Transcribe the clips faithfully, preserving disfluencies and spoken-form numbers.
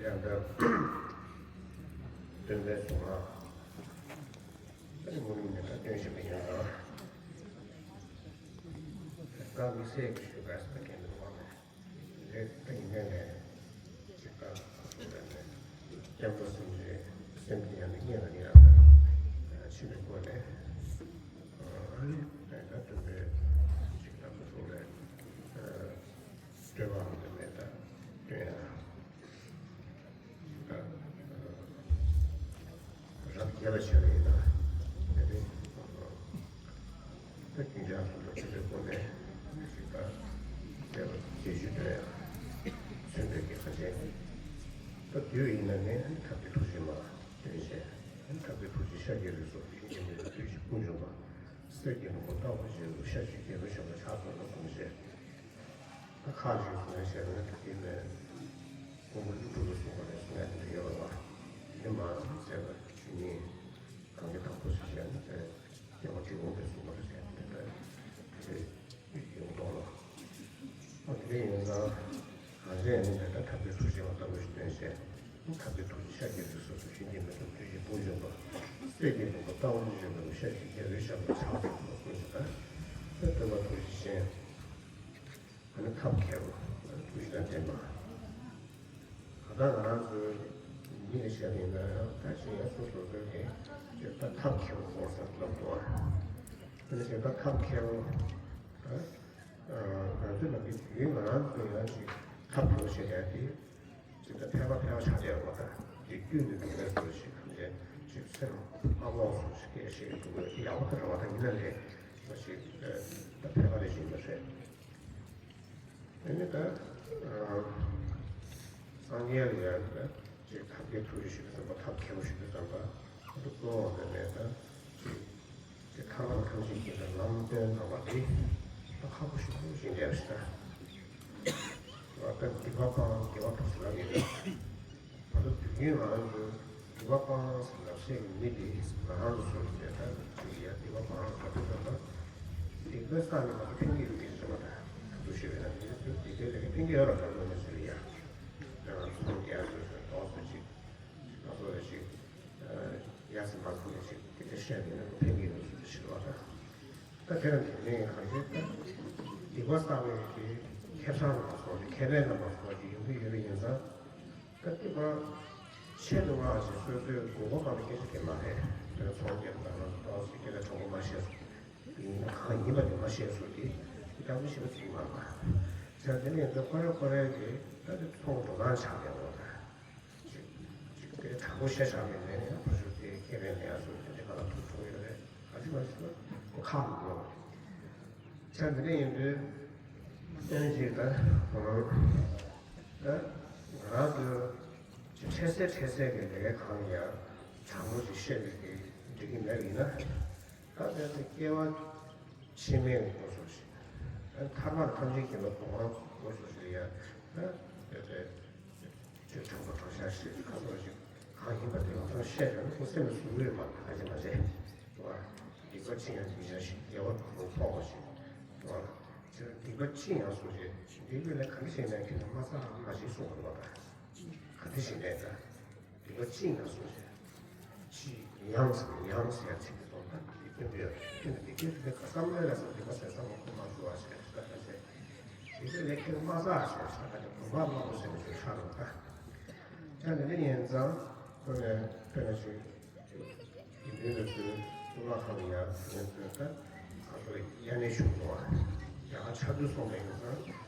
ཡང་ད་སྟོན་པའི་གཟུངས་སྔགས་ད་ནི་མུ་ནི་མེད་ན་སྟོན་བཞིན་པ་ཡིན་ན། ད་དམིགས་བསལ་གྱི་ཞུ་དགོས་ཟེར་མཁན་འདུག་བ། རེད། ད་ཡིན་ནའི་ནས་ཅིག་ད་ཁོ་ཚོ་ལ་ནས་སྐྱབས་འགྲོ་སེམས་ཅན་སེམས་ཀྱི་ཡང་ནས་རྙེད་ལ་ནི་ཡང་ད་ཕྱི་ནས་སྐོར་ནས་ཨ་ནི་ད་ད་སྟོན་པའི་ཅིག་ད་ཁོ་ཚོ་ལ་སྤྲོད་པའམ་དེ་ནས་ད་སྟོན་ཡང་། རབ་རྒྱས་པ་ཆེ་བ་ཡིན་ན་དེ་ནི་ད་རྒྱུན་ཆགས་སུ་འགྲོ་ཆེ་བའི་སྒོ་ནས་ཅིག་ད་བསྟན་པ་རྒྱས་བཅུས་སྟོན་ཡང་མཚོན་དོན་གྱི་ཁ་ཆེན། ད་དུས་ཡིན་ན་ནི་ཐབས་ཀྱི་ཐུགས་རྗེ་མ་སྟོན་བྱས། ཐབས་ཀྱི་ཐུགས་རྗེ་ཤཱཀྱའི་རིགས་སུ་ཞིང་གི་མི་རུ་བདུད་ཀྱི་དཔུང་འཇོམས་པ། གསེར་གྱི་ནོར་བུ་ལྟ་བུར་བརྗིད་པ། ཤཱཀྱའི་རྒྱལ་པོའི་ཞབས་ལ་ཕྱག་འཚལ་ལོ་གསུངས་བྱས། ད་ཁ་ཅིག་གསུངས་ནས་བཤད་ན་དེ་ནས་མགོན་པོ་ཀླུ་སྒྲུབ་ལ་གསུངས་པ་རེད་གསུང་ཡ་དེ་འདྲ་ཡོད་རེད་བ། དེ་མ་མཛད་པ་ཆོས་ཉིད་གང་གི་དང་པོ་ཞིག་བཤད་ན་དེ་རྒྱལ་བ་འབྲི་གུང་གིས་གསུངས་པ་རེད་ཟེར་དེ་འདྲ་དེ་ཡོང་དོགས་ལ། ཨ་དེ་ཡིན་ཙང་གང་ཟེར་ཡང་དེ་ལྟར་ཐབས་ཀྱི་ཐུགས་རྗེ་མ་ལྟ་བུ་ཞིག་སྟོན་བྱས། ཐབས་ཀྱི་ཐུགས་རྗེ་ཤཱཀྱའི་རིགས་སུ་ཞིང་གི་མི་རུ་བདུད་ཀྱི་དཔུང་འཇོམས་པ། གསེར་གྱི་ནོར་བུ་ལྟ་བུར་བརྗིད་པ། ཤཱཀྱའི་རྒྱལ་པོའི་ཞབས་ལ་ཕྱག་འཚལ་ལོ་གསུངས་བྱས། ད་སྟོན་པ་ཐུགས་རྗེ་ཅན། ཨ་ནི་ཐབས་མཁས་པ། ཨ་ནི་ཐུགས་རྗེ་དང་ལྡན་པ། ད་ལྟ་ང་རང་ཚོའི་མི་ལ་བཤད་པ་ཡིན་ན་ཡང་ད་ཅིག་ཡང་སོ་སོ་སོ་གི་ད་ཐབས་མཁས་པ་སྐོར་ཟེར་ལབ་འདུག་ཨ་ནི་ད་ཐབས་མཁས་པ། ཨ་ང་ཚོའི་ནང་གི་དུས་ཡུན་ང་རང་ཚོ་ཡང་ཅིག་ཐབས་སྐྱོ་བོ་བྱེད་ཡ་དེ་ཅིག་ད་ཕལ་པ་ཕལ་པ་ཆགས་བསྡད་ཡོད་པ། ད་དེ་དཀྱུས་ནས་དེ་འདྲ་སོ་ཞིག་གམ་བྱས་ཅིག་སེམས་ཨ་ལོག་སོ་ཞིག་སྐད་བཤད་ཀྱི་འདུག་གས། དེ་ཡག་པོ་ད་རེད་བ། ད་ཡིན་ན་ལས་སོ་ཞིག་ད་ཕལ་པ་རེ་ཞིག་ཡིན་པ་རེད། དེ་ནི་ད་སངས་རྒྱས་ལ་ཡང་ད་ཅིག་ཐབས་མཁས་ཐུགས་རྗེ་ཞུ་དུས་ཙམ་པ། ཐབས་མཁས་པོ་ཞུ་དུས་ཙམ་པ་ཨ་ད་གཙོ་བོ་དེ་ནས་ད་ཅིག་དེ་ཐར་པ་ཐམས་ཅད་མཁྱེན་པའི་ལམ་སྟོན་གནང་བ་དེ་ད་ཁག་པོ་ཞེ་པོ་ཞིག་རེད་ཤག་ད་སྡིག་པ་སྤང་དགེ་བ་འཐོབ་ཟེར་ལབ་ཡོད་རེད། ད་ལྟ་དུས་རྒྱུན་ང་རང་ཚོའི་སྡིག་པ་སྤང་ཟེར་ལབ་སའི་མི་དེ་ང་རང་ཚོ་བཟོ་རེད། ད་ཅིག་ཡ་སྡིག་པ་སྤང་ལབ་དུས་ཙམ་པ་སྡིག་པ་བསགས་ནས་ང་ཚོ་ཕན་གྱི་ཡོད་ཀྱི་རེད་པ། ད་ང་ཚོ་ཞུས་པ་ཡིན་ན་ང་ཚོ་སྡིག་པའི་ལས་ཀ་ཕན་གྱི་ཡོད་རེད་པ། ང་ཚོ་ཡ་ང་ཚོ་ཚོང་རྒྱག་ཚོ་ཚོ་ཏོག་ཙམ་ཅིག་ང་ཚོ་ལ་ཅིག་ཡ་སེ་མ་ཁུ་ལ་ཅིག་དེ་འདྲ་བཤད་ཡོད་ན་ཕན་གྱི་ཡོད་ཚོད་ཅིག་རེད་པ། ད་ད་དེ་རང་དེ་ནས་གང་ཞིག་ད་སྡིག་པ་བསགས་པའི་གི་ཁེ་བཟང་ལ་མ་སོགས་ཀྱི་ཁེ་ཕན་ལ་མ་སོགས་ཀྱི་ཡོང་གི་ཡོད་པ་ཡིན་ཙང་། ད་སྡིག་པ་ཆེད་དུ་མངགས་ཅིག་སོ་སོའི་དགོས་མཁོ་སྤང་ན་སྐད་ཆ་དེ་མ་རེད། དེ་ཚོང་རྒྱག་པ་ན་ཏོག་ཙམ་སྐད་ཆ་དྲང་པོ་མ་བཤད་སོང་། དེ་ཡིན་ན་གང་ཡིན་པ་དེ་མ་བཤད་སོང་དེ་དེ་ལྟ་བུ་ཞིག་ལ་ཚིག་མ་པ། བྱས་དེ་ནས་ཡིན་ཙང་ཁོ་རེ་ཁོ་རེ་གིས་ད་དེ་ཚོང་འགྲོ་སྟངས་ཆགས་བསྡད་ཡོད་ད། ཅིག་ཅིག་དེ་དྲང་པོ་བཤད་བཞག་མིན་ནས་ཡང་ཕར་ཚུར་དེ་ཁེ་ཕན་ལེན་ཡ་སོགས་དེ་འདྲ་ག་ལ་ཐུག་ཐུག་ཡོད་རེད། ག་ཅི་མ་ཤེས་ན་ཁོ་ཁག་མི་འགྲོ། ཆ་འདི་འདྲ་ཡིན་དུས་ཨེ་ཅིག་ད་ང་རང་ད་ང་རང་ཚོ་ཅིག་འཕྲལ་སེལ་འཕྲལ་སེལ་གྱི་ལས་ཀ་གང་ཡང་དྲང་པོ་ཅིག་བཤད་པའི་གི་འགྲིག་གི་མེད་པ་ཡིན་ན། ད་དེ་ཚེ་སྐྱེ་བ་ཕྱི་མའི་འགོ་ཚུགས་ཤིང་། ཐར་པ་ཐམས་ཅད་མཁྱེན་པའི་གོ་འཕང་འགོ་ཚུགས་ཤིང་ཡ། ད་དེ་ཚེ་ཆོས་དྲང་པོ་དྲང་བཞག་ཤེས་ཁ་སོགས་ཤིག་གང་ཡིན་པ་དེ་ལ་ཐོག་བཤད་ཀྱང་ཁོ་སེམས་ལ་ཟུག་ཡོད་མ་ཁ་ཅིག་མ་བྱས། སྡིག་པ་ཅི་ཡང་མི་བྱ་ཞིང་དགེ་བ་ཕུན་སུམ་ཚོགས་པ་ཞིག །ཅི་སྡིག་པ་ཅི་ཡང་གསུངས་བྱས་སྡིག་པའི་ལས་ག་འདྲ་བྱས་ན་ཁྱོད་ལ་མ་བསགས་མ་བྱེད་གསུངས་པ་རེད་པ། ག་འདྲ་བྱས་ནས་ད། སྡིག་པ་ཅི་ཡང་གསུངས་ཤིང་། ཅི་ཡང་ཟེར་ཡང་ཟེར་ཚིག་འདི་དོན་དག་འདི་སྟོན་གྱི་ཡོད་རེད། སྟོན་པ་འདི་སྐད་དུ་བསྡུས་པ་བསམ་བློའི་ལས་སམ་སྡིག་པ་ཟེར་བསམ་བློ་ཁོ་མ་འགྲོ་བ་ཟེར་ཞེས་པ་ཟེར། སྡིག་པའི་ལས་ཁྱོད་མ་བསགས་ཟེར་ཞེས་པ་འདི་དགོངས་པ་མ་གོ་ཟེར་ནས་ཚུར་ཤར་རོ་ད། ད་འདི་འདྲ་ཡིན་ཙང་ཁོ་ནས་དཔེར་ན་ཅིག་དགེ་འདུན་པ་ཚོའི་གཙུག་ལག་ཁང་ལ་ཡར་ཕེབས་ཚུལ་ད་ང་ཚོ་དབྱར་གནས་བཞུགས་འདུག་བ། རྒྱ་གར་ཆར་དུས་སོང་བ་ཡིན་ཙང་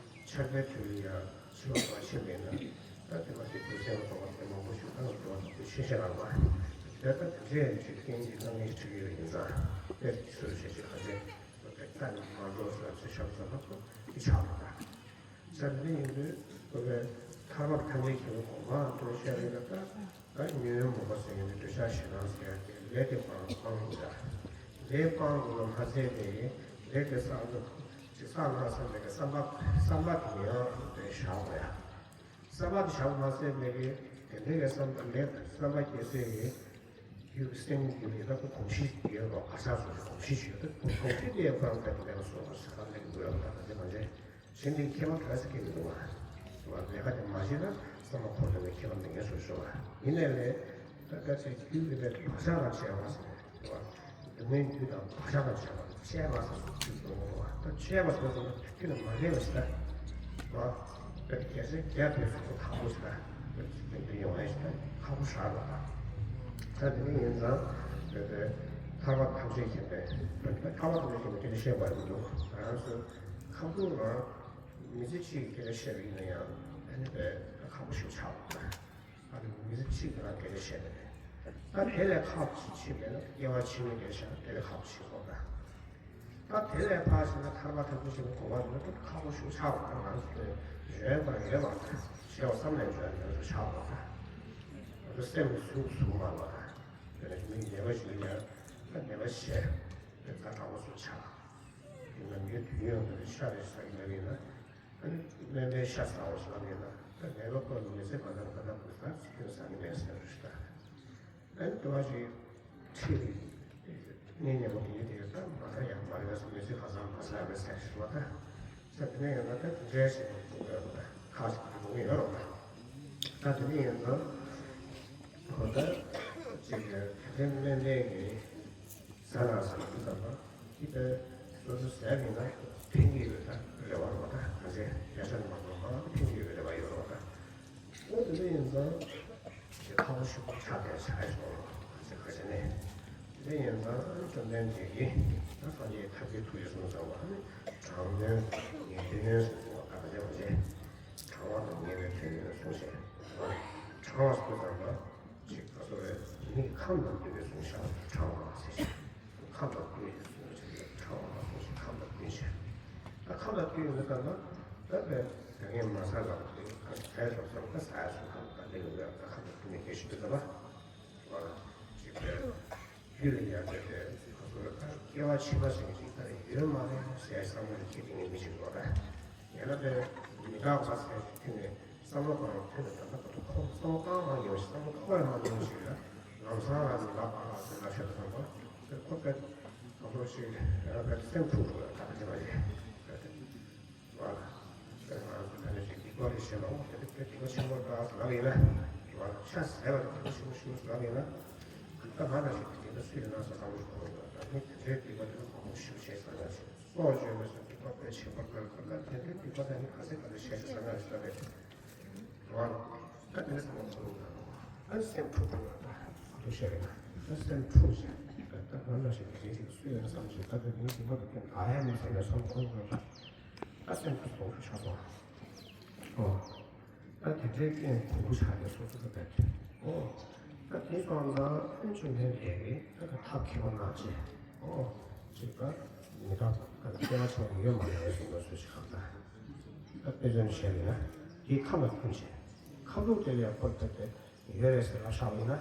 ཆར་པའི་དུས་ལ་ཡར་ཕྱི་ལོགས་ལ་ཕྱིན་པ་ཡིན་ན་ད་དེ་མ་དེ་དུས་སེམས་ལ་དོགས་པ་དེ་མང་པོ་ཞིག་ད་ང་ཚོ་བ་དེ་ཤེས་བྱ་རག་པ། དེ་ལྟར་དེ་འདྲའི་འཇིག་རྟེན་གྱི་སྣང་བརྙན་ཞིག་ཡོད་ཡིན་ཙང་དཔེ་ཚུལ་བྱེད་ཀྱི་ག་ཚད་དཔེ་ལྟ་ནས་མ་འགྲོ་ཟེར་ཚུལ་ཤར་ཚར་བ་ཁོ་དེ་ཆགས་པ་དང་། ས་འདི་ཡིན་དུས་ཁོ་པའི་ཐར་པ་ཐམས་ཅད་མཁྱེན་པའི་གོ་འཕང་དུ་བཤད་པའི་ལ་ད་ད་ཉོན་མོངས་པ་ཟེར་མཁན་དེ་འདོད་ཆགས་ཞེ་སྡང་ཟེར་ཡ་དེ་ལས་དེ་སྤང་སྤང་དགོས་ད། ལས་སྤང་དགོས་པ་མ་ཟད་པའི་ལས་དེ་བསགས་དགོས་ཅིག་བསགས་ན་བསམ་པའི་བསམ་པ་བསམ་པ་དེ་ཡང་དེ་བཞག་དགོས་ཡ། བསམ་པ་དེ་བཞག་པ་མ་ཟད་པའི་དེ་འདྲའི་ལས་བསམ་པ་ལས་བསམ་པ་སྐྱེ་སའི་རྒྱུ་སེམས་ཀྱི་ལས་ཀ་གོམས་གཤིས་ཡོད་པ་ག་ས་སོ་སོ་གོམས་གཤིས་ཡོད་ད་གོམས་གཤིས་དེ་ཡང་བསམ་པ་དེ་ལས་ཀ་སོ་སོ་ས་ལས་དགོས་ཡ་ད་ག་ཚད་མ་ཟད། གཞན་དེ་ཁྱད་པར་ག་ས་སྐྱེ་མི་འདུག་བ། ལས་ཀ་དེ་མ་བྱས་ན་ བསམ་བློ་འཁོར་ཐུབ་པའི་ཁེ་ཕན་མེད་ངེས་སུ་ཞུ་བ་ཡིན་ནའི་ལས། ད་ལྟ་ཚེ་རྒྱུད་ཀྱི་ལས་བག་ཆགས་དང་བཅས་པ་ཟེར་ནས་ཞུ་བ། སྡུག་བསྔལ་རྒྱུ་དང་བག་ཆགས་དང་བཅས་པ་བཅས་པ་ཟེར་ཚུལ་གྱི་ངོ་བོ་ད་བཅས་པ་ཟེར་ཚུལ་ད་དུས་ལ་མ་རེད་པ་ཞིག་ད། ད་རྒྱལ་སྲས་བརྒྱ་པའི་གཟུགས་པོ་ཁག་པོ་ཞིག་ད། ད་ཅིག་འདི་ཡོང་བ་ཞིག་ད་ཁག་པོ་ཧྲག་པ་ད། ད་དེ་ནས་ཡིན་ཙང་ད་ལྟ་ཐར་པ་ཐམས་ཅད་མཁྱེན་པའི་ད་ཐར་པ་ཐམས་ཅད་མཁྱེན་པའི་སྐད་ཆ་བཤད་པ་མི་འདུག་ང་རང་ཚོ་ཁ་ཐུག་རང་མི་ཚེ་གཅིག་གི་སྐད་ཆ་བཤད་པ་ཡིན་ན་ཡང་ཨ་ནི་དཔེ་ཁག་པོ་ཞིག་ཆགས་འདུག་ད་ཨ་ནི་མི་ཚེ་གཅིག་གི་རང་སྐད་ཆ་བཤད་པ་རེད། ད་དེ་ལས་ཁག་ཅིག་ཕྱིན་པས་ན་སྐྱེ་བ་ཕྱི་མའི་སྐད་ཆ་དེ་ལས་ཁག་པོ་ཞིག་ཡོད་ད། ད་དེ་ལས་ཕར་ཕྱིན་ན་ཐར་པ་ཐམས་ཅད་མཁྱེན་པའི་གོ་འཕང་དེ་ལ་ཁག་པོ་ཞིག་ཆགས་པ་དང་ང་ཚོ་ཡོད་པ་ཡོད་པ་དང་ཤེས་པ་བསམ་ལས་འཇོན་ཡོད་པ་ཆགས་པ་དང་། ང་ཚོ་སེམས་ཟུག་ཟུག་མ་བ་དང་། དེ་ནས་མི་ཉེས་པ་ཞིག་ཡིན་ན་ད་ཉེས་པ་བྱས་དེ་ད་དྲག་པོ་ཞིག་ཆགས། དེ་ནས་མི་དུས་ཡོད་པའི་ཤ་རེ་ཟ་གི་མེད་པ་ཡིན་ན། ཨ་ནི་སྨན་པའི་ཤ་ཟ་བ་ཟ་མེད་ན་ད་ནད་པ་ཁོ་ནི་མི་ཚེ་ག་ནམ་ག་ནམ་དུ་ད་ཁྱོད་ཟ་གི་མེད་ཟེར་རུ་ཤི་ད། ཨ་ནི་དུ་བ་ཞིག་ཁྲིད་ནི་ཉེ་མོ་དེ་ཡིན་དེ་ད་མ་ཟ་ཡག་མ་རེད་ཟེར་མི་ཚེ་ག་ཟ་མ་ཟ་རེད་ཟེར་ཤི་བ་ད། ས་དེ་ནས་ཡང་ན་ད་འདྲེ་ཞིག་ཁ་ཞིག་གི་ལུང་ཡོད་རོགས་ད། ད་དེ་ནས་ཡང་ན་ཁོ་ད་ཅིག་གི་དེ་སྨན་པའི་གི་ཟ་ན་ཟ་ན་ཟ་ན་ཅི་ལྟར་སོ་སོ་ཟས་ཡིན་ན་ཕན་གྱི་ཡོད་ད་རེ་བ་རོགས་ད་ག་ཚད་རྒྱ་ཆ་ནི་མ་གཏོགས་མ་ཕན་གྱི་ཡོད་རེ་བ་ཡོད་རོགས་ད། ཨོ་དེ་འདྲ་ཡིན་ཙང་ཁག་པོ་ཞིག་ཆགས་པའི་ཆགས་ཡོད་རོགས་ད་ག་ཚད་ནས་དེ་ཡིན་ཙང་བཅོམ་ལྡན་འདས་ཀྱིས་ད་སངས་རྒྱས་ཐམས་ཅད་ཐུགས་རྗེ་གསུངས་ཙང་བ་ནི་དྲང་དོན་ངེས་དོན་གསུངས་པ་ད་ག་ཚད་བ་ཅན། དྲང་བ་དང་ངེས་པའི་དོན་ཡོད་གསུངས་བྱས། དྲང་བ་སུ་དང་ན་ཅིག་ག་སོ་རེད་མི་ཁམས་དང་བསྟུན་པའི་གསུང་བཤད་དྲང་བ་ཟེར་ཞིང་། ཁམས་དང་བསྟུན་པའི་གསུང་བཤད་དྲང་བ་གསུང་ཞིང་ཁམས་དང་བསྟུན་བྱས། ད་ཁམས་དང་བསྟུན་ཡོད་ན་ད་ན་ད་པའི་ད་ངས་མ་ཟ་ལ་དེ་ག་ཟས་ལ་བསམ་ད་ཟ་ཡ་སོང་ཁམས་ད་ལེ་ལོ་ཡ་ད་ཁམས་དང་བསྟུན་པའི་སྐད་ཆ་འདི་ལ་བ་ཅིག་པའི། རྒྱུད་ལ་ཡང་དེ་ལྟར་ཁོ་ཚོ་ལ་ད་སྐྱེ་བ་ཕྱི་མ་ཟེར་མཁན་ཅིག་ད་ཡོད་མ་རེད་ཟེར་བསམ་བློ་ལ་ཁྱེད་ཀྱི་མི་ཅིག་འགྲོ་ད། ཡང་ན་དེ་མི་རྟག་པ་ཟེར་ཅིག་ཐོན་ནས་བསམ་བློ་གང་ཐོན་ནས་ད་ལྟ་ཁོ་ཚོ་ཁོ་བསམ་བློ་གང་མ་ཡོང་ཞིག་བསམ་བློ་ཁོ་ཡང་མ་ཡོང་ཞིག་ལ་ལམ་སང་ལ་མི་རྟག་པ་ཟེར་ལ་ཤོད་བསམ་པ་དེ་ཁོ་པས་གང་འགྲོ་ཞིག་ཡང་ན་དེ་སེམས་འཁྲུག་འགྲོ་ད་དེ་མ་རེད། བ། དེ་ང་ཚོ་ད་ནི་ཞིག་སྡིག་པ་རེ་བྱེད་ལ་འོ་དེ་དེ་སྡིག་པ་ཆེན་པོ་འདྲ་ཟེར་བ་ཡིན་ན། བ་ལ་ཆ་ཟད་པ་དེ་སྡིག་པ་ཆེན་པོ་ཞིག་ཟེར་བ་ཡིན་ན། ད་ང་ལ་ཞིག་དེ་འདྲ་སུ་ཡིན་ན་ཟེར་བསམ་བློ་ཞིག་འཁོར་འདུག་ད་ནི་དེ་འདྲའི་སྡིག་པ་དེ་ལ་མང་པོ་ཞིག་བྱས་ཟེར་ན་ཞིག་སྲོག་གཅོད་པའི་སྡིག་པ་དཔེ་ཆེན་པོ་ལྟར་གོ་ད་དེ་འདྲའི་སྡིག་པ་དེ་ནི་ག་ཚད་ག་ཚད་བྱས་ཟེར་ན་ཞིག་ད་རེད། བ་ལ་ད་དེ་འདྲ་བསམ་བློ་འཁོར་འདུག་ད་སེམས་འཁྲུག་འཁྲུག་ད་དུ་བཤད་རེད་ན་ད་སེམས་འཁྲུག་བྱས་ད་ང་ལ་ཞིག་དེ་འདྲའི་སུ་ཡིན་ན་བསམ་ཞིག་ད་དེ་ནི་སྡིག་པ་དེ་ལ་ཡ་མི་ཟེར་ན་བསམ་འཁོར་འདུག་ད་སེམས་ཁུ་སོང་ཆ་སོང་། ཨོ། ད་དེ་འདྲའི་རྐྱེན་དུམ་བུ་ཆགས་ཏེ་སོ་སོ་གི་བསྡད་དེ། ཨོ། ད་དེ་སོང་ཙང་ཨེ་བཅོམ་ལྡན་འདས་ཀྱིས་ད་ད་ཐབས་མཁས་པ་གནང་བྱས། ཨོ། ཅིག་ད་མི་རྟག་ད་སྐྱེ་བ་ཆགས་པ་ཡོད་མ་རེད་གསུངས་པ་སོ་ཞིག་གམ་ད། ད་དཔེ་མཚོན་བྱས་པ་ཡིན་ན་དེའི་ཁམས་ལ་ཐུག་བྱས། ཁམས་ལུགས་དེ་ལ་ཡང་ཁོ་ད་དེ་ཡོད་རེད་ཟེར་ལབ་བཞག་པ་ཡིན་ན།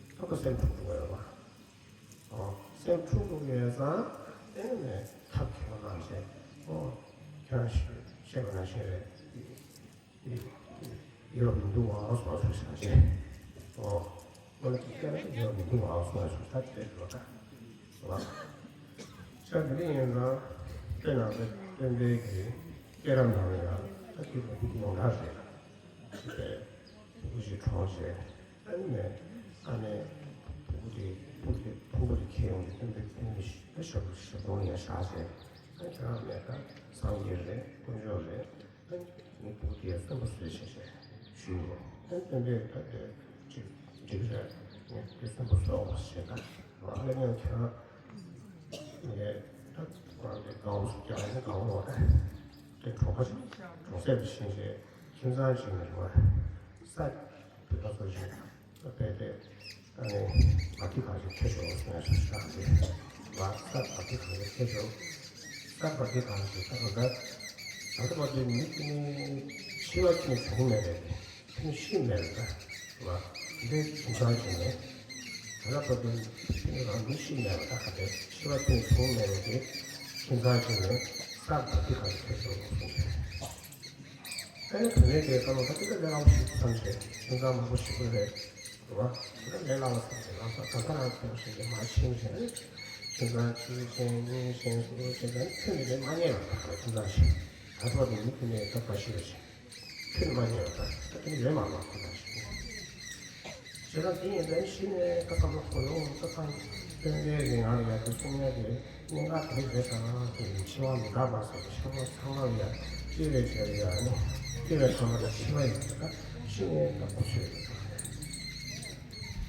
ད་ཁོ་སེམས་འཁྲུག་འགྲོ་གི་ཡོད་པ། ཨོ། སེམས་འཁྲུག་འགྲོ་གི་ཡོད་ཙང་དེ་ནས་ཐབས་མཁས་པ་གནང་བྱས། ཨོ། ཁྱོད་རང་ཤེས་པ་ནང་བཞིན་རེད། ཡོད་མི་འདུག་ཨང་སོགས་སུ་བྱ་ཆེ། ཨོ། ཁོ་ལ་སྐད་ཆ་ཡོད་མི་འདུག་ཨང་སོགས་སུ་ད་དེ་འགྲོ་ད། ལ། ས་དེ་རིང་ཡིན་ན། དཔེ་ནང་དུ་སྟོན་པའི་གི་སྐྱེས་རབས་ནང་ལ་ཡང་ད་དེ་ལ་འདུག་ཡོང་ད་རེད། ཅི་སྟེ། ཕྲུ་གུ་ཞིག་གྲོངས་རྗེས། ཨ་ནི་ནས། ཨ་ནི། ཕྲུ་གུ་དེ་ཕྲུ་གུ་དེ་ཕྲུ་གུ་དེ་ཁྱེར་ཡོང་དུས་སྟོན་པའི་སྟོན་པའི་ཞབས་ཞབས་དྲུང་ཡང་བཞག་རྗེས། ཨ་ཁྱེད་རང་མེད་ད་སངས་རྒྱས་རེད་དཀོན་མཆོག་རེད། ཨ་ནི་ཕྲུ་གུ་དེ་ཡང་བཙུན་པ་བཟོས་བྱས་བྱས་ཞུས་ཡོད། ཨ་ནི་སྟོན་པས་ད་དེ་ཅིག་འགྲིག་རེད། ངས་དེ་བཙུན་པ་བཟོ་དགོས་ཞེས་ད་ཨ་ནི་ཡང་ཁྱེད་རང་ངས་ད་ཁོ་རང་དེ་དགའ་བོ་སུ་རྒྱག་ཡ་ནི་དགའ་བོ་རེད། དེ་གྲོང་པ་གྲོང་གསེབ་ཏུ་ཕྱིན་རྗེས་ཁྱིམ་ཚང་གཅིག་ནས་རེད་བ། ས་བུད་པ་ཚོ་ཞིག་རྦད་དེ་ཨ་ནི་བ་ཏི་གང་ཞིག་ཁྱེར་ཤོག་ཟེར་ནས་བསམ་བྱས་བ། ས་བ་ཏི་གང་ཞིག་ཁྱེར་ཤོག་ས་བ་ཏི་གང་ཞིག་ད་ག་ད་ད་ལྟ་བ་དེ་མི་དེ་ནི་འཆི་བ་ཅན་བྱུང་མེད་པས་ཁྱོད་ཤི་མེད་པ་ད་བ། འདི་ཁྱིམ་ཚང་ཅན་ནས་ད་ལྟ་བ་དེ་ཁྱོད་རང་མི་ཤི་མེད་པ་ད་ག་དེ་འཆི་བ་ཅན་བྱུང་མེད་པ་དེ་ཁྱིམ་ཚང་ཅན་ནས་ས་བ་ཏི་གང་ཞིག་ཁྱེར་ཤོག་གསུངས་བྱས། ཨ་ནི་བུད་མེད་དེ་བསམ་བློ་ད་དེ་ལས་སླ་པོ་ཞིག་བསམ་བྱས་ཁྱིམ་ཚང་མང་པོ་ཞིག་དགོས་རེད། རེད་བ། དེ་ལས་སླ་བ་བསམ་བྱས་ལམ་སང་ད་ལྟ་རང་ཁྱིམ་ཞིག་གི་མ་ཕྱིན་བྱས་ནས་ཁྱིམ་ཚང་གཅིག་ཅན་གཉིས་ཅན་གསུམ་ཅན་ད་ནི་ཁྱོད་ཀྱི་ལས་མ་རྙེད་པ་ད་ཁྱིམ་ཚང་ཞིག་ད་ཐོག་དེ་མི་བུད་མེད་ད་བ་ཤི་བ་ཞིག་ཁྱོད་མ་ཉེས་པ་ད་ད་དེ་ཡོད་མ་མ་ཁོ་ན་ཞིག་ནས། བྱས་ཙང་དེ་ཡིན་ཙང་གཞི་ནས་ད་བསམ་བློ་གོ་ཡོང་ད་ཐང་སྟོན་མཁན་གྱི་ང་ལ་ཡ་དེ་གསུང་ཡ་དེ་གནད་འགག་དེ་རེད་ད་དེ་འཆི་བ་མི་རྟག་པ་ཟེར་ཏེ་ཤོག་ཚང་མ་ལ་ཡ་སྐྱེ་བའི་ཆ་ལ་ཡ་ནི་སྐྱེ་བའི་ཐ་མ་ལ་འཆི་བ་ཡིན་ད་གཞི་ནས་ད་གོ་ཆོད་ཡོད་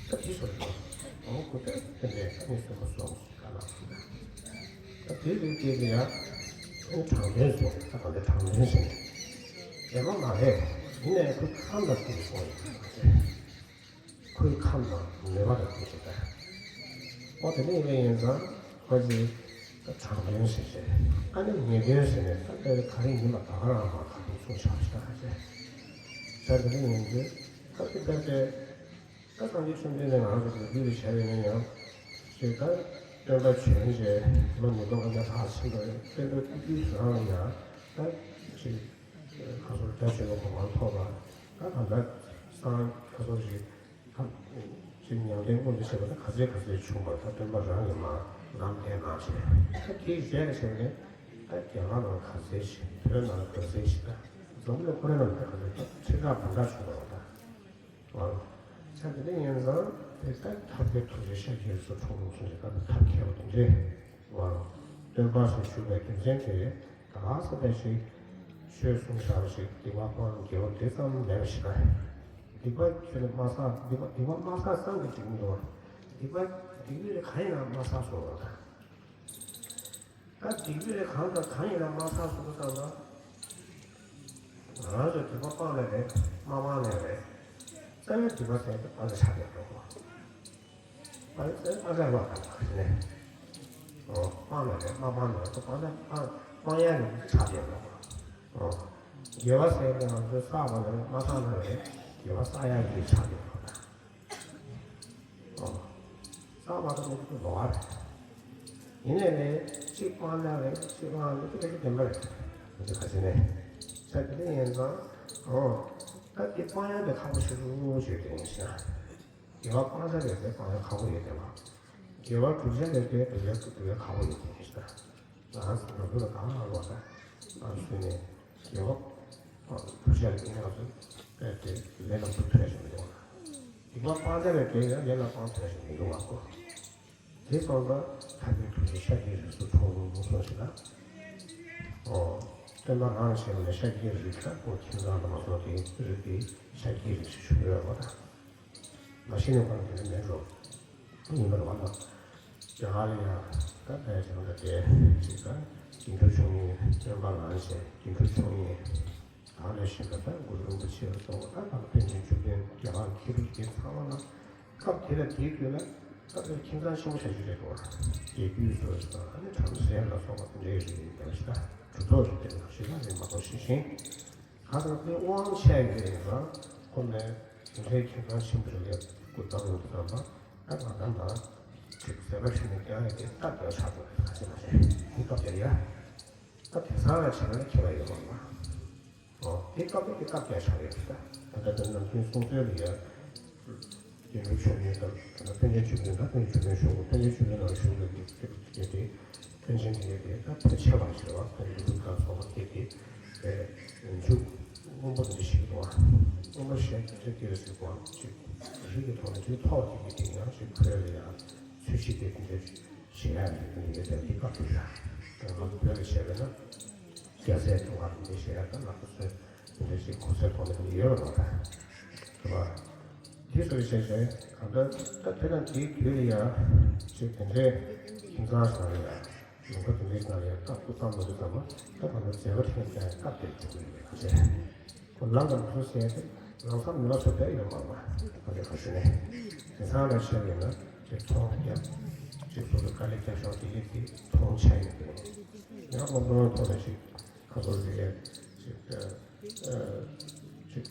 ད་དེ་སོ་རེད། འོ་ཁོ་ད་དེ་འདྲའི་ད་ནི་སེམས་པ་སོང་ག་ལ་སོང་ད། ད་དེ་རིགས་དེ་ལ་ཡང་ཁོའི་དྲང་དོན་ཟེར་ད་ག་འདྲ་དྲང་དོན་ཟེར་ནས་དེ་མ་མ་རེད། ཡིན་ནའི་ཁོའི་ཁམས་ལ་ཐུག་སོང་ཡིན་ཁོའི་ཁམས་དང་ནུས་པ་ལ་ཐུག་ཅིག་ད། ཨོ་དེ་འདྲ་ཡིན་པ་ཡིན་ཙང་ཁོ་ཅིག་ད་དྲང་དོན་ཟེར་བྱས་ཨ་ནི་ངེས་དོན་ཟེར་ནས་ད་ལྟ་ག་རེ་ཡིན་པ་ད་ག་རང་མ་ཁ་ཐུག་ཚུགས་བཞག་ཞིག་ད་ཟེར། ད་དེ་འདྲ་ཡིན་དུས་ད་དེ་ལྟ་སྟེ། ད་སངས་རྒྱས་བཅོམ་ལྡན་འདས་ང་རང་ཚོ་གི་རྒྱུད་ལ་བྱས་པ་ཡིན་ན་ཡང་། ཅེས་ད་སྟོན་པ་བྱོན་རྗེས་ལོ་ཉིས་སྟོང་ལྔ་བརྒྱ་ལྷག་ཕྱིན་པ་རེད། སྟོན་པའི་སྐུ་དུས་སུ་རང་ལ་ཡང་ད་ཅིག་ཁ་སོར་རྒྱ་ཆེན་པོ་གོ་འཕང་ཐོབ་པ་ད་ག་ད་སང་ཁ་སོར་ཞིག་ད་ཅིག་ཉམས་ལྡན་མངོན་དུ་བྱེད་པ་ད་ག་ཚད་ག་ཚད་བྱུང་བ་ད་སྟོན་པ་རང་གིས་མ་ལམ་བསྟན་གནང་བྱས་ད་དེའི་རྗེས་ལ་བྱས་ནས་ད་རྒྱ་གར་ནང་ག་ཚད་ཞིག་བོད་ནང་ག་ཚད་ཞིག་ད་འཛམ་བུ་གླིང་ཁོ་རའི་ནང་ད་ག་ཚད་ད་ཁྲི་ཕྲག་བར་ཐག་བྱུང་བ་ད། ཨོ། ཆ་དེ་འདྲ་ཡིན་ཙང་དེ་ལྟར་ཐབས་མཁས་ཐུགས་རྗེ་ཤཱཀྱའི་རིགས་སུ་འཁྲུངས་ལུགས་སུ་རེ་ད་ཐབས་མཁས་པ་དེ་འདྲས། ཨོ། སྟོན་པ་སུ་བཞུགས་པའི་རྒྱུ་མཚན་དེ་ད་ལ་ས་དེ་ཞིག་ཆོས་གསུངས་བཞག་པ་ཞིག་སྡིག་པ་སྤང་དགེ་བ་དེ་ཙམ་མེད་པ་ཞིག་ད། སྡིག་པ་ཁྱོད་ལ་མ་བསགས་སྡིག་པ་སྡིག་པ་མ་བསགས་ཙམ་གྱིས་འགྲིག་མི་འདུག་སྡིག་པ་སྡིག་པའི་རིགས་གང་ཡིན་ན་མ་བསགས་སོང་བ་ད། ད་སྡིག་པའི་རིགས་གང་དང་གང་ཡིན་ན་མ་བསགས་སོང་ཙང་ལ། ང་རང་ཚོ་སྡིག་པ་སྤངས་ནས་རེད་མ་སྤངས་ནས་རེད། རྩ་བའི་སྡིག་པ་ཟེར་དེ་སྤང་བྱ་ཆགས་པའི་འགྲོ་གོ། སྤང་བྱ་སྤང་བྱ་ལོག་དང་ག་ནས། ཨོ་སྤངས་ནས་རེད་མ་སྤངས་ནས་རེད་སྤང་བྱ་སྤང་སྤང་ཡ་ནི་ཆགས་པའི་འགྲོ་གོ། ཨོ་དགེ་བ་ཟེར་དེ་ང་ཚོས་བསགས་པ་ནས་རེད་མ་བསགས་ནས་རེད་དགེ་བ་བསགས་ཡ་ནི་ཆགས་པའི་འགྲོ་གོ། ཨོ། བསགས་པ་དང་ནི་ལོག་པ་རེད། ཡིན་ནའི་རེད་གཅིག་སྤངས་ན་རེད་གཅིག་བསླངས་ནི་དེ་ག་ཅིག་བདེན་པ་རེད། འདི་ག་ཅི་ནས། ས་དེ་འདྲ་ཡིན་ཙང་། ཨོ། ད་དེ་སྤང་ཡ་དེ་ཁག་པོ་ཞེ་པོ་ཞིག་རེད་ཡིན་ཞིང་། དགེ་བ་སྤང་ས་རེད་དེ་སྤང་ཡ་ཁག་པོ་ཡོད་དེ་བ། དགེ་བ་སྒྲུབ་ས་རེད་དེ་སྒྲུབ་ཡ་སྒྲུབ་ཡ་ཁག་པོ་ཡོད་དེ་ཡིན་ཞིང་། ང་ཚོ་ནོར་བུ་ལ་གང་ལ་ལོག་ད། ང་ཚོས་ནས་དགེ་བ་སྒྲུབ་ས་རེད་དེ་ང་ཚོ་དཔེ་དེ་ལས་ལ་འགྲུབ་ཐུབ་ཡ་ཞིག་མི་འདུག་ལ། སྡིག་པ་སྤང་བྱ་བའི་དོན་ཡང་ལས་ལ་སྤང་ཐུབ་ཞིག་མི་འདུག་བ་གོ། དེ་སོང་ཙང་ཐར་པའི་ཐུགས་རྗེ་ཤཱཀྱའི་རིགས་སུ་འཁྲུངས་ལུགས་སོ་ཞེ་ན། ཨོ། སྟོན་པ་རང་ཞེས་པ་ནས་ཤཱཀྱའི་རིགས་ལ་ཁོ་ཁྱིམ་ཚང་དུ་མ་སོང་དེའི་རིགས་དེ་ཤཱཀྱའི་རིགས་སུ་ཞུགས་ཡོད་པ་དང་། མ་གཞི་ནས་ཁོ་རང་དེ་ནི་མེད་འགྲོ། ཡིན་པར་བ་དང་། རྒྱ་གར་ལ་ཡང་ད་ཕལ་ཆེར་འདྲ་དེ་ཅིག་ད་དགེ་འཕྲུལ་ཆོས་ཉིད་སྟོན་པ་རང་ཞེས་དགེ་འཕྲུལ་ཆོས་ཉིད། ད་ནས་ཤིང་ཀ་ད་གུ་རུ་རིན་པོ་ཆེ་ལ་སོགས་པ་ད་ད་པཎ་ཆེན་བཅུ་བདུན་རྒྱ་གར་མཁས་གྲུབ་དེ་ཚང་མ་ལ་སྐབས་དེ་ལ་དེའི་དུས་ལ་ད་ལྟ་ཁྱིམ་ཚང་ཆེན་པོ་བྱ་རྒྱུ་རེད་དོ། རྒྱལ་རྒྱུད་སོགས་དང་ཨ་ནི་བྲམ་ཟེ་ལ་སོགས་པ་དེ་འདྲའི་རིགས་ཡིན་པ་ཞིག་ད་གྲུབ་ཐོབ་རིགས་དེ་ལ་ཞིག་ལ་རེད་མ་གཏོགས་ཤེས་ཤིང་། ད་ལྟ་དེ་དབང་ཆ་ཡོད་རེད་ལ་ཁོ་ནས་དེ་འདྲའི་ཁྱིམ་ཚང་ཆེན་པོ་རེད་ལ་སྐུ་བལྟམས་ཡོང་དུས་ཙམ་པ་ད་ང་ད་ད་ཅིག་ཟས་པ་ཞུ་ནས་ཀྱང་ཡོད་དེ་སྟབས་བདེ་བ་ཆགས་དགོས་རེད་ཁ་ཤས་མ་བྱས་ཁོ་སྟབས་བདེ་ཡ། ད་དེང་སང་ལ་བྱས་ན་ཁྱད་པར་ཡོད་མ་རེད། ཨོ། དེ་སྐབས་དེ་སྐབས་བརྒྱ་ཆགས་ཡོད་ད། ད་ལྟ་དེ་ནམ་རྒྱུན་སྲུང་བརྩི་ལ་ཡ། དགེ་འཕྲུལ་ཆོས་ཉིད་དང་ད་ལྟ་པཎ་ཆེན་བཅུ་བདུན་དང་པཎ་ཆེན་བཅུ་བདུན་གཞུང་གི་པཎ་ཆེན་བཅུ་བདུན་ནང་གཞུང་གི་དེ་དེ་དེ་པཎ་ཆེན་དེ་གའི་དེ་ད་ཕལ་ཆེ་བ་ཞིག་ལ་པཎ་ཆེན་བཅུ་བདུན་སོགས་པ་དེ་དེ་དེ་མཇུག་སྔོན་པོ་དེ་འདྲ་ཞིག་འདུག་ཨ། སྔོན་པོ་ཞེས་དེ་འདྲ་དེ་རེད་ཟེར་གོ་ཨ་ཅིག་རིགས་ཀྱི་ཐོག་ནས་དེ་ཐོག་དེ་གི་དེ་ཡང་ཞིག་ཁོལ་ལ་ཡང་ཚུལ་ཤིག་དེ་དེ་འདྲ་ཞིག་ཞེས་ཡ་ཡོད་དེ་འདྲ་དེ་སྐབས་དེ་ལ་ང་ཚོ་བོད་ལ་བཤད་པས་ན། རྒྱལ་སྲས་དུང་དཀར་འདི་ཞེས་ཡ་ད་ལག་ཏུ་སོན་འདི་འདྲ་ཞིག་གོ་སའི་ཐོག་ནས་འདི་ཡོད་རེད་པ། རེད་པ། དེ་སོགས་བཤད་བྱས་གང་ལྟར་ད་དེ་དང་དེའི་དུས་ལ་ཡ་ཅིག་དེ་འདྲའི་ཁྱིམ་ཚང་ཞིག་ལ་ཡ་ལུང་པ་དེ་འདྲའི་ནང་ལ་ཡ་སྐབས་སྐུ་བལྟམས་མ་ཐུབ་ཙམ་པ་ད་གང་ལྟར་མཛད་པ་ཐེངས་ཀྱང་སྐབས་དེར་འགྲོ་གི་ཡོད་པ་ཞེས་ཁོ་ལམ་དང་ལུགས་སྲོལ་ཟེར་ཏེ་ལམ་སང་མི་ལ་སོགས་པའི་ཡོད་མ་རེད་པ། དེ་ག་ཞུ་ནས་དེང་སང་ལ་བཤད་ཡོད་ན་ཅིག་མཐོང་རྒྱབ་ཅིག་སོ་སོ་དཀའ་ལས་བརྒྱབ་ཤོག་དེ་ཡིན་དེ་མཐོང་ཆ་ཡོད་པ་ཡིན། ཡང་སློབ་སྦྱོང་ཐོག་ནས་ཅིག་ཁ་སོ་རེ་ཅིག་ཨ་ཅིག་